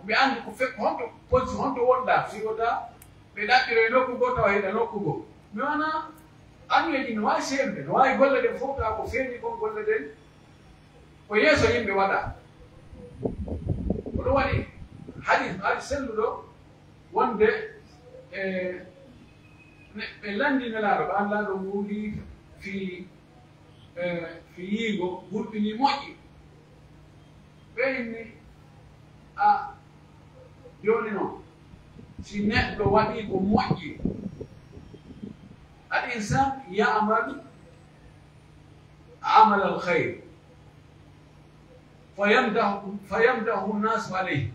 ɓe anndu ko fe-, honto, pos-, honto wonɗaa, fii wota ɓe ɗaɓɓiroy nokku goo tawa hiɗa nokku goo. Mi wanaa Anniyeeji no waawi seerude, no waawi golle ɗen fow tawa ko feeñi kon golle ɗen ko yeeso yimɓe waɗaa. Ko ɗun waɗi hadis no ari selluɗo wonde, e, ne, ɓe lanndii Nelaaɗo, ɓe Nelaaɗo wuuli fii, e, fii yiingo, hulɓinii moƴƴi. Ɓe inni, a, jooni non, si neɗɗo waɗii ko moƴƴi, al insan ya'mal amal al khayr, fayamdahu, fayamdahu nnasu alayhi,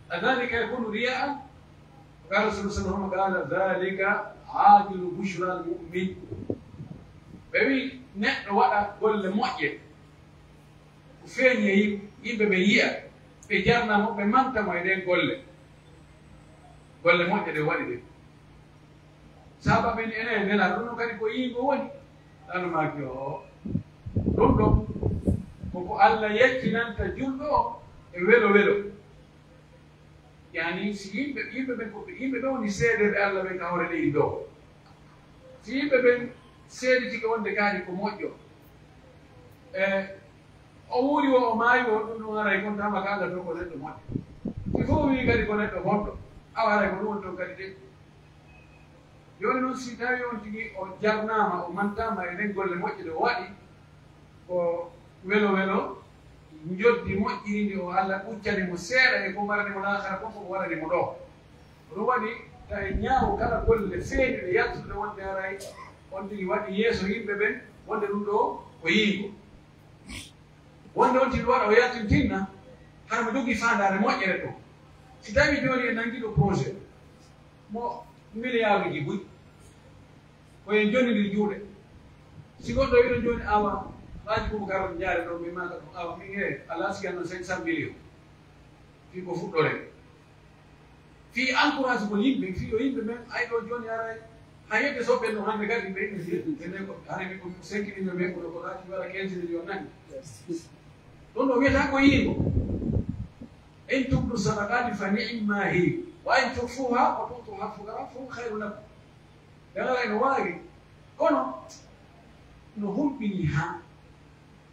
adhalika yakunu riya'an? Qala Rasul sallallahu alaihi wasallam, qala, dhalika ajilu bushra al mu'min. Ɓe wi'i, neɗɗo waɗa golle moƴƴe, ko feeñi e yim-, yimɓe ɓe yi'a, ɓe jarna mo, ɓe manta mo e ɗen golle. Golle moƴƴe ɗe waɗi ɗen. Sahaaba ɓen ene, Nelaaɗo, ɗun ɗon kadi ko yiingo woni? Nelaaɗo maaki, o, ɗun ɗon ko ko Alla yaccinanta julɗo on e welo welo. Yani, si yimɓe, yimɓe ɓen ko, yimɓe ɓen woni seedeeɓe Alla ɓen ka hoore leydi ɗoo. Si yimɓe ɓen seeditike wonde kaari ko moƴƴo, e o wuuri woo, o maayi woo, ɗun ɗon haray kon tama ka Alla to ko neɗɗo moƴƴo. Si fow wi'i kadi ko neɗɗo bonɗo, awa haray ko ɗun woni ton kadi de. Jooni non, si tawii on tigi o jarnaama, o mantaama e ɗen golle moƴƴe ɗe o waɗi, ko welo welo njoddi moƴƴiri ndi o Alla ɓuccani mo seeɗa e ko marani mo laakhara kon, ko warani mo ɗoo. Ko ɗun waɗi, tawi ñaawo kala golle feeñuɗe yaltude wonde haray on tigi waɗi yeeso yimɓe ɓen, wonde ɗun ɗoo ko yiingo. Wonde on tigi waɗa o yaltintinna, hara mo jogii faandaare moƴƴere ton. Si tawii jooni en nanngi ɗoo projet mo miliyaaruuji buy, ko en jonnindiri juuɗe. Si goɗɗo wi'ino jooni, awa, Haaji Bubakar, on jaare ɗoo, min maaka ɗum, awa, min he, a laasiki an cinq cent millions. Fii ko fuɗɗoree. Fii encourage ko yimɓe, fii yo yimɓe men, ay ɗoo jooni haray, hay yedde so ɓen no hannde kadi ɓe, ɓe ko, haray mi ko cinq millions men, kono ko laati wara quinze millions nani. Ɗum ɗo wiyata ko yiingo. In tubdu sadaqati fa ni'ma hi, wa in tukhfuha wa tu'tuha al fuqara fa huwa khayrun lakum. Ɓe alaa no waawi, kono no hulɓinii haa.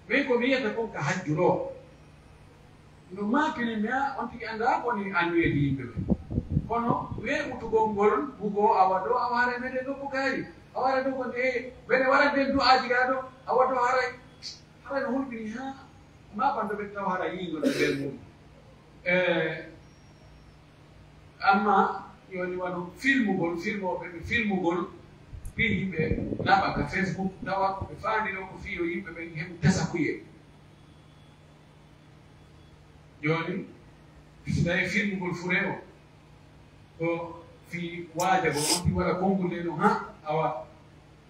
Ɓen ko mi yiyata kon ka hajju ɗoo. No maakini mi, a, on tigi anndaa ko woni anniyeeji yimɓe ɓen. Kono weeɓutugol ngol, bugoo awa ɗoo, awa haray meɗen ɗoo ko kaari. Awa haray ɗoo ko nde, meɗen waɗa nden du'aaji gaa ɗoo, awa ɗoo haray, haray no hulɓinii haa. Maa banndo ɓe tawa hara yiingol e nder mum. E, amma, yoni wano filmugol, filmooɓe ɓe filmugol, fii yimɓe naɓa ka Facebook, tawa ko ɓe faandino ko fii yo yimɓe ɓen heɓu tasakuyee. Jooni, si tawii filmugol fure o, ko fii waajagol, on tigi waɗa konngol nde ɗon, haa, awa,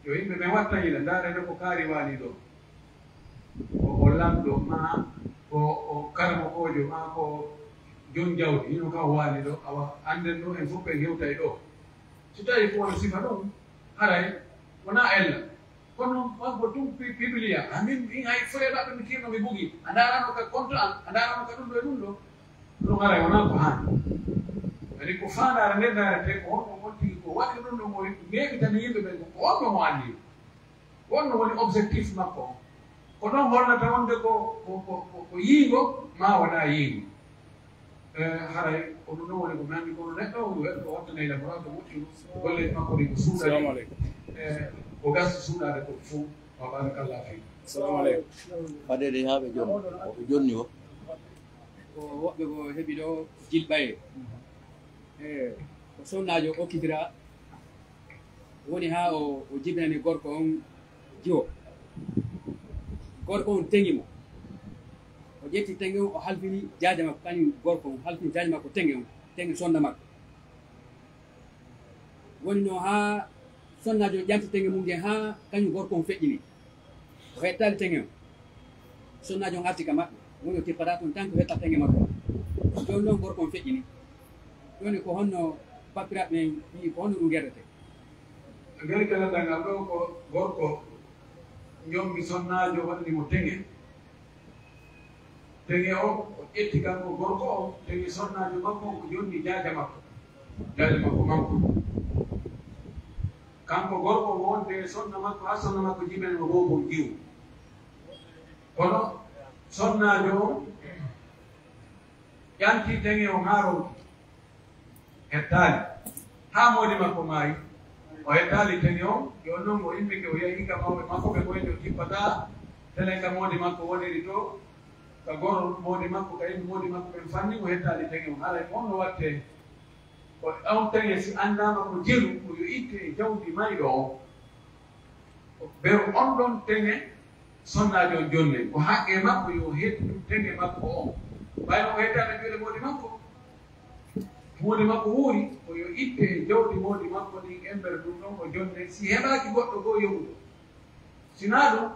yo yimɓe ɓen watta yila, ndaaree ɗoo ko kaari waali ɗoo. Ko o lamɗo, maa ko o karamokoojo, maa ko jon jawdi, hino ka o waali ɗoo, awa, annden ɗoo, en fof en hewtay ɗoo. Si tawii ko wano sifa ɗum, haray wonaa ella. Kono on ko ɗum pi-, pibiliya. Amin, min hay fure maɓɓe mi tiirno mi bugi. A ndaarano ka konto an, a ndaarano ka ɗum ɗo e ɗum ɗo. Ɗum haray wonaa ko haani. Kadi ko faandaare nden ndaarete ko honno on tigi ko waɗi ɗum ɗo mo meeɓitani yimɓe ɓen ko, ko honno mo anni. Ko honno woni objectif makko on. Ko ɗon hollata wonde ko, ko, ko, ko, ko yiingo maa wonaa yiingo. Eh, haray ko ɗum ɗon woni ko mi anndi, kono neɗɗo o, o waɗtanay lamuraado moƴƴo, golleeji makko ɗi ko suuɗa ɗi. Salamu aleykum. Eh, ko gasi suuɗaade ko fof, wa barakallahu fiik. Salamu aleykum. Fadeede haa ɓe jonni, ɓe jonni o. Ko woɓɓe ko heɓi ɗo jilɓaye. Eh, ko sonnaajo okkitira, woni haa o, o jibinani gorko on jiwo. Gorko on teŋi mo. O ƴetti teŋe on, o halfini jaaja makko, kañum gorko on, halfini jaaja makko teŋe on, teŋe sonnda makko. Woni no haa Sonnaajo on ƴanti teŋe mun ngen haa kañun gorko on feƴƴini. O hettaali teŋe on. Sonnaajo on arti ka maɓɓe. Woni o tippataa ton tan ko hetta teŋe makko. Jooni non gorko on feƴƴini. Jooni ko honno pappiraaɓe ɓen wi'i, ko honno ɗun gerretee? Ngel kalanɗaa ngal ɗoo ko gorko jombi sonnaajo waɗani mo teŋe. Teŋe on, o ƴetti kanko gorko on, teŋe sonnaajo makko on, o jonni jaaja makko, jaaja makko manko. Kanko gorko on wonde sonna makko, haa sonna makko jibinani mo boobo on jiwo. Kono sonnaajo on ƴanti teŋe on haa ronki. Hettaali. Haa moodi makko maayi. O hettaali teŋe on, yo non o immike o yahi ka mawɓe makko ɓe, ko woni o tippataa telen ka moodi makko woniri to, ka goro moodi makko, ka yimɓe moodi makko ɓen fanni, o hettaali teŋe on. Haray on no wattee, ko on teŋe si anndaama ko jelu, ko yo itte e jawdi mayɗo on. Ɓe on ɗon teŋe sonnaajo on jonnee, ko haqqee makko yo hettu teŋe makko on. Ɓay no o hettaano juuɗe moodi makko, moodi makko wuuri, ko yo itte e jawdi moodi makko ndin embere ɗun ɗon o jonnee, si heɓaaki goɗɗo goo yoɓuɗo. Si naa ɗun,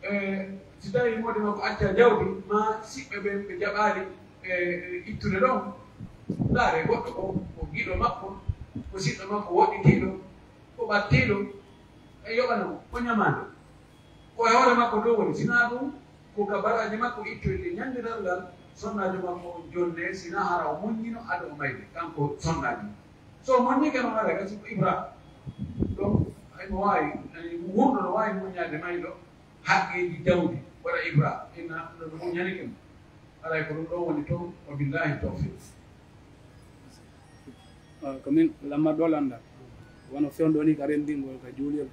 e, si tawii moodi makko accaa jawdi, maa siɓɓe ɓen ɓe jaɓaali, e, e, ittude ɗon, ndaaree goɗɗo ko, ko giɗo makko, ko siɗɗo makko woɗɗitiiɗo, ko ɓattiiɗo, e yoɓana mo, o ɲamaande. Ko e hoore makko dow woni, si naa ɗun, ko ka baraaji makko ittoyte ɲanndiral ngal, sonnaajo makko on jonnee, si naa hara o muɲɲino ado o mayde, kanko sonnaajo. So o muɲɲike non, haray gasi ko ibra. Ɗon, ay mo waawi, ay wurɗo no waawi muɲɲaade mayɗo, haqqeeji jawdi, waɗa ibra, inna ɗun no muɲɲanike mo. Haray ko ɗun ɗon woni ton, wa billahi tawfiq. Ah, ko min lamar ɗo landa. Wano fewndo ni ka rendingol ka juulirde.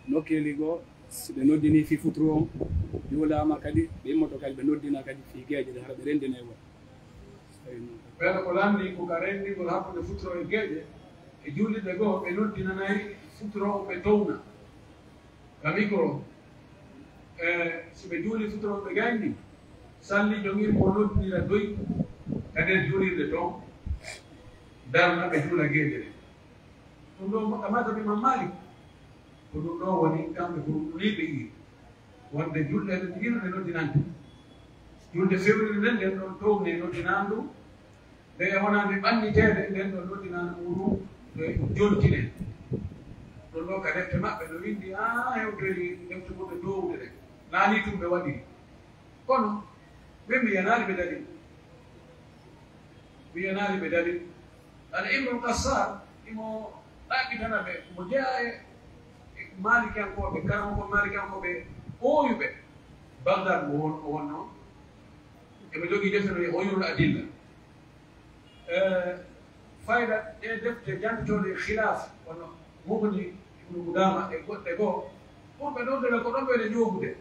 Nokkeeli goo, si ɓe noddini fii futuro on, juulaama kadi, ɓe immoto kadi ɓe noddina kadi fii geeƴe ɗen, hara ɓe rendinay won. Ɓen ko lanndii ko ka renndingol hakkunde futuro e geeƴe, e juulirde goo, ɓe noddinanay futuro on ɓe towna. Ka mikro, e, si ɓe juuli futuro ɓe gayni, salli jogii mo noddinira doy ka nder juulirde ton, darna ɓe juula geeƴe ɗen. Ɗun ɗoo ka mazhab Imam Malik, ko ɗun ɗoo woni kamɓe ko ɗun ɗon ɓe yi'i. Wonde julɗe ɗen ɗiɗi no ɗe noddinante. Julde fewrinde nden, nden ɗon towne noddinaandu, nde e wonande ɓanniteede, nden ɗon noddinaandu muɗum no e jontine. Ɗon ɗoo ka defte maɓɓe no winndi, haa hewtoyi defte muɓɓe toowuɗe ɗen. Naa nii tun ɓe waɗiri. Kono, ɓen mi yanaali ɓe dalil. Mi yanaali ɓe dalil. Al Imrul Qassar, himo ɗaɓɓitana ɓe, mo jeyaa e, e Maalikiyankooɓe, karamokon Maalikiyankooɓe ɓooyuɓe Bagdad mo won, o wonnoo. Eɓe jogii defte no wi'ee Uyunul Adilla. Eh, fayda ɗee defte janngitooɗe e khilaaf, wano Mughni Ibnu Qudaama e goɗɗe goo, ɓurɓe ɗon ɗon ko ɗon ɓe ene ƴoogude.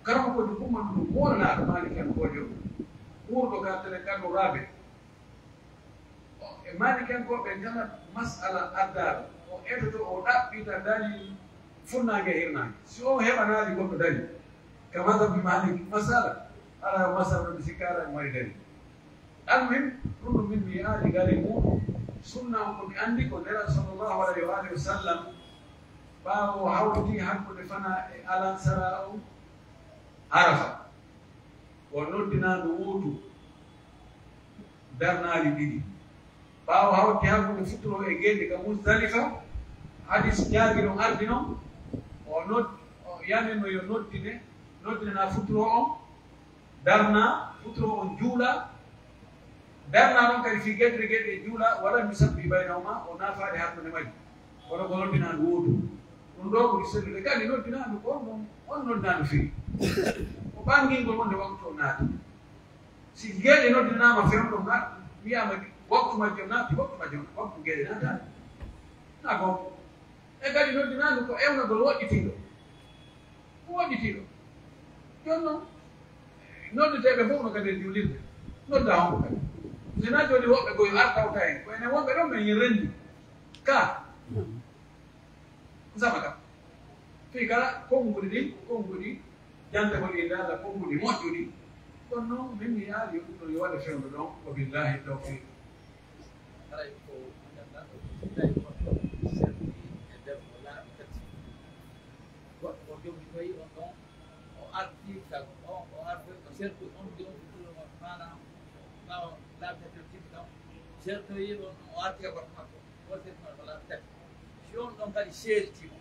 Karamokoojo Umar ɗum ko wonanaaɗo Maalikiyankoojo, wuurɗo ka tele Karnu Raabi. E Maalikiyankooɓe kala mas'ala addaaɗo, o etoto, o ɗaɓɓita dalil funnaange e hirnaange. Si o heɓanaali goɗɗo dalil, ka mazhabi Maalik, mas'ala, alaa mas'ala no mi sikkaara e mari dalil. Almuhim, ɗum ɗum min mi yi'aali gari muɗum. Sunna on ko mi anndi ko Nelaaɗo sallallahu alayhi wa alihi wa sallam, ɓaawo o hawti hakkunde fana e alansara on Arafa, o noddinaandu wuutu darnaali ɗiɗi. Ɓaawo hawti hakkunde futuro e geeƴe ka Muzdalifa, hadis Jaabir on ardi non, o nod-, o yamirno yo noddine, noddinanaa futuro on, darna, futuro on juula, darna non kadi fii geɗe geɗe e juula, walam yusabbi baynahuma, o naafaali hakkunde majji. Kono ko noddinaandu wootu. Ɗum ɗoo ɓuri sellude. Kadi noddinaandu ko on, on noddinaandu fii. Ko ɓangingol wonde waktu o naati. Si geeƴe noddinaama fewndo ma, wiyaama waktu majji o naati, waktu majji o, waktu geeƴe naataani. Na ko. E kadi noddinaandu ko ewnagol woɗɗitiiɗo. Ko woɗɗitiiɗo. Jooni non, noddeteeɓe fof no kadi e juulirde. Noddaa honko kadi? Si naa jooni woɓɓe ko yo ar tawta en. Ko enen wonɓe ɗon men en renndi. Ka. Sama ka. Fii kala konnguɗi ɗin, konnguɗi jantagol innde Allah, konnguɗi moƴƴuɗi. Kono non, min mi yaali yo ɗum ɗon yo waɗe fewndo ɗon. Wa billahi tawfiq. Haray ko mo ganduɗaa ko tawi ko sirri Jomɗitoyi on ɗon, o arti ka, o, o arti, o serti on jomɗitoyi on, maanaam, ɓaawo laabi tati o timmi ɗon, sertoyi on, o arti ka gorko makko, o serti on ko laabi tati. Si on ɗon kadi seeriti mo.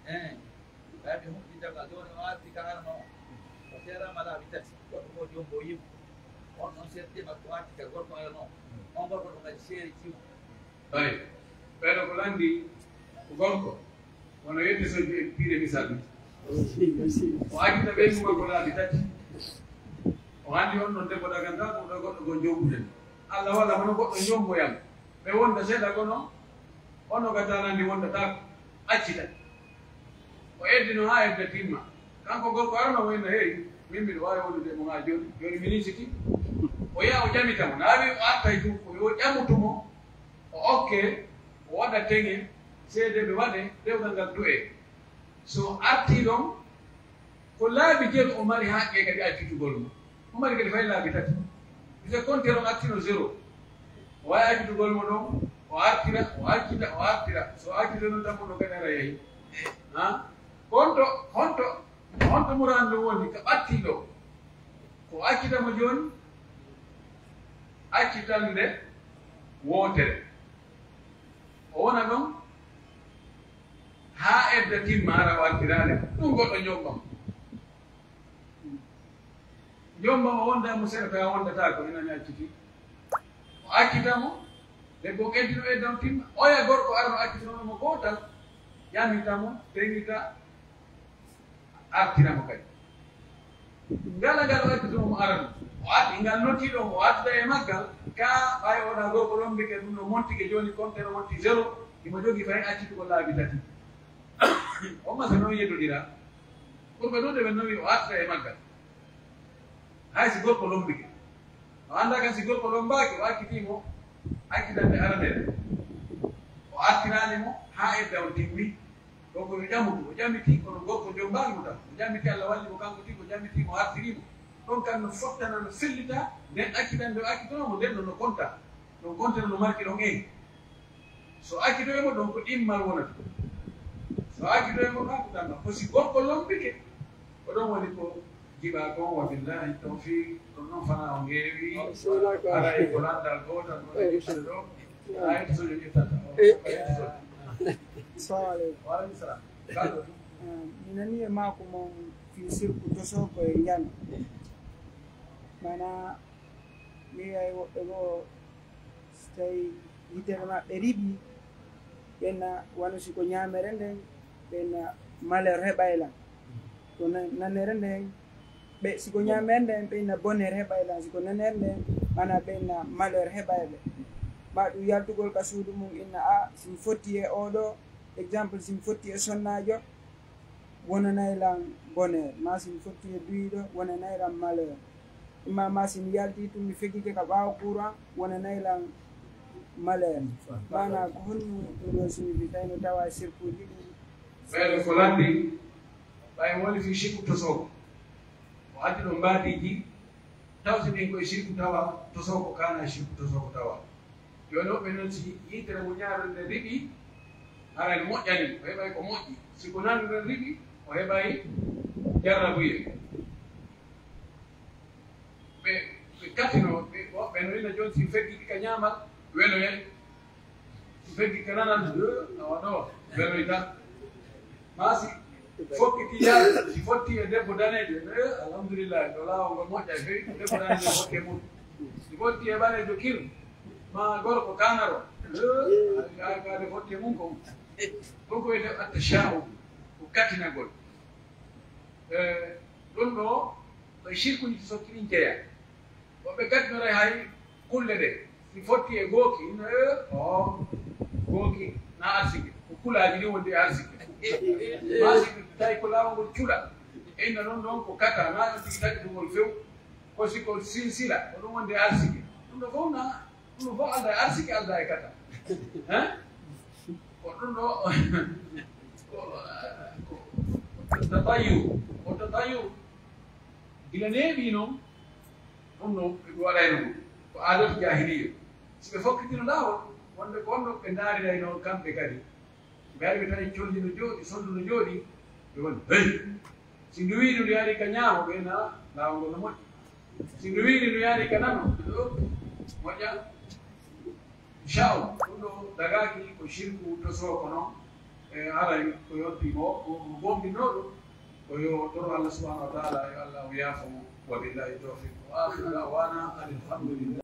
Eh, ɓe arti humti dewgal, jooni o arti ka arano, o seeraama laabi tati, goɗɗo ko jombo yimo. On ɗon serti makko arti ka gorko arano, on gorko ɗon kadi seeriti mo. Ɓay, ɓayno ko lanndi ko gorko, wano yedde sojji e piire misal. O accita ɓeyngu makko laabi tati. O anndi on ɗon debbo dagantaako, ɗo goɗɗo goo jombude mo. Alla walla hono goɗɗo jomboyan. Ɓe wonda seeɗa kono, ono ka tanandi wondataako, accita. O eddino haa edda timma. Kanko gorko arano mo inna, "Hey, min miɗo waawi wondude e mo haa jooni, jooni mi ninsiti." O yaha o ƴamita mo, naa wi'i o artay tun, ko yo ƴamutu mo, o okke, o waɗa teŋe, seedeeɓe waɗe, dewgal ngal du'ee. So artii ɗon, ko laabi jelu o mari haqqee kadi accitugol mo. O mari kadi fay laabi tati. Mise konte ɗon artino zéro. O waawi accitugol mo ɗon, o artira, o accita, o artira. So o accita non tan mo ɗon kadi ara yehi. Ha? Honto, honto, honto muraan ɗum woni ka ɓattii ɗo? Ko accita mo jooni, accitande wootere. O wona ɗon haa edda timma, hara o artiraade. Ɗum goɗɗo jombam. Jombam o wonda mo seeɗa, tawi a wondataako, ina mi acciti. O accita mo, debbo on eddi no edda on timma. Oya gorko arano accitano mo gootal, ƴamita mo, teŋita, artira mo kadi. Ngala ngal o accitano mo arano. O arti ngal nottiiɗo mo, o artida e maggal, ka ɓay o ɗa gorko lombike ɗum no montike jooni, kontere wonti zéro, himo jogi fay accitugol laabi tati. On masa non yeddodira. Ɓurɓe ɗuuɗe ɓen non wi'i o artida e maggal. Hay si gorko lombike. O anndaa kan si gorko lombaaki, o accitii mo, accitande aranere. O artiraali mo haa edda on timmi. Ɗon ko yo ƴamudu, o ƴamitii, kono gorko jombaali mo tan. O ƴamitii, Alla walli mo kanko tigi, o ƴamitii mo, o artirii mo. Ɗon kan no fottana, no fellita, nden accitande o accitonoo mo, nden no, no konta. No konta no marki ɗon en. So accitoyii mo ɗon ko ɗimmal wonata. So accitoyii mo ɗon ko ɗammal. Ko si gorko lombike, ko ɗon woni ko jiɓaa kon, wa billahi tawfiq, ɗon non fanaa o ngeewi, ara e ko lanndal gootal, ɗon e ɗiɗɗo ɗo, a yetto sojo ƴettata, o yetto sojo. Assalamu alaikum. Wa alaikum salam. Kalɗo ɗum. Ah, mi nani e maako mon fii sirku tosoo ko e njano. Maanaa, mi yi'ay woɓɓe goo, si tawii yitere maɓɓe riɓii, ɓe na, wano si ko ñaamere nden, ɓe na malheur heɓay lan. Ko na-, nanere nden, ɓe, si ko ñaamere nden, ɓe na bonheur heɓay lan. Si ko nanere nden, maanaa ɓe na malheur heɓay ɓe. Maa ɗum yaltugol ka suudu mum, inna, "A, si mi fotti e oo ɗoo, exemple, si mi fotti e sonnaajo, wonanay lan bonheur, maa si mi fotti e duyiiɗo, wonanay lan malheur. Imma maa si mi yaltii tun, mi fegike ka ɓaawo courant, wonanay lan malheur." Maanaa ko honno ɗum ɗoo signifie, tawi no tawa e sirkuuji ɗin? Ɓayde ko lanndi, ɓay woni fii sirku tosoogo. O addi ɗon mbaadiiji, taw si ɗin ko e sirku tawa, tosoogo kaana e sirku tosoogo tawa. Jooni woɓɓe non, si yitere mo ñaarol nden riɓi, haray no moƴƴani mo, o heɓay ko moƴƴi. Si ko nandu nden riɓi, o heɓay jarrabuyee. Ɓe, ɓe katino, ɓe, woɓɓe no ina jooni, si feggiti ka ñaamal, weloyay. Si feggiti ka nanal, eh, awa ɗo, weloyta. Maa si fokkiti yaade, si fotti e debbo daneejo, eh, alhamdulillah, ɗo laawol ngol moƴƴay, fewi ko debbo daneejo fotti e mum. Si fotti e ɓaleejo kir, maa gorko kanaro, eh, ay, ay, kaade fotti e mum ko. Ɗum ko wiyetee attasha'um, ko katinagol. Eh, ɗum ɗo, ko e sirkuuji sokki ɗin jeyaa. Woɓɓe kadi no hay kulle ɗe, si fotti e gooki, ino, eh, o, gooki na arsike, ko kulaaji ɗin wondi e arsike. Maa si tawi ko laawol ngol cula, e ina ɗon ɗon ko kata, na ɗon tigi taƴi ɗum ngol few, ko si ko silsila, ko ɗum wondi e arsike. Ɗum ɗo fof na, ɗum ɗo fof alda e arsike, alda e kata. Hein? Ko ɗum ɗo, ko, ko, ko tatayu, ko tatayu. Gila neeɓii non, ɗum no ɓe waɗayno ɗum. Ko aadatu jaahiliyya. Si ɓe fokkitino laawol, Wonde ko honno ɓe ndaariray non kamɓe kadi? Ɓe ari ɓe tawi colli no jooɗi, sondu no jooɗi, ɓe woni, "Hey!" Si ndu wi'i ndu yaari ka ñaamo, ɓe na laawol ngol no moƴƴi. Si ndu wi'i ndu yaari ka nano, ɓe ɗo moƴƴa. Inchallah, ɗum ɗo dagaaki ko shirku tosoo ko non, e haray ko yonti mo, mo, mo gomɗinoo ɗum, ko yo toro Allah subhanahu wa ta'ala, yo Allah o yaafo mo. Wa billahi tawfiq. Wa akhiru da'wana anil hamdulillah.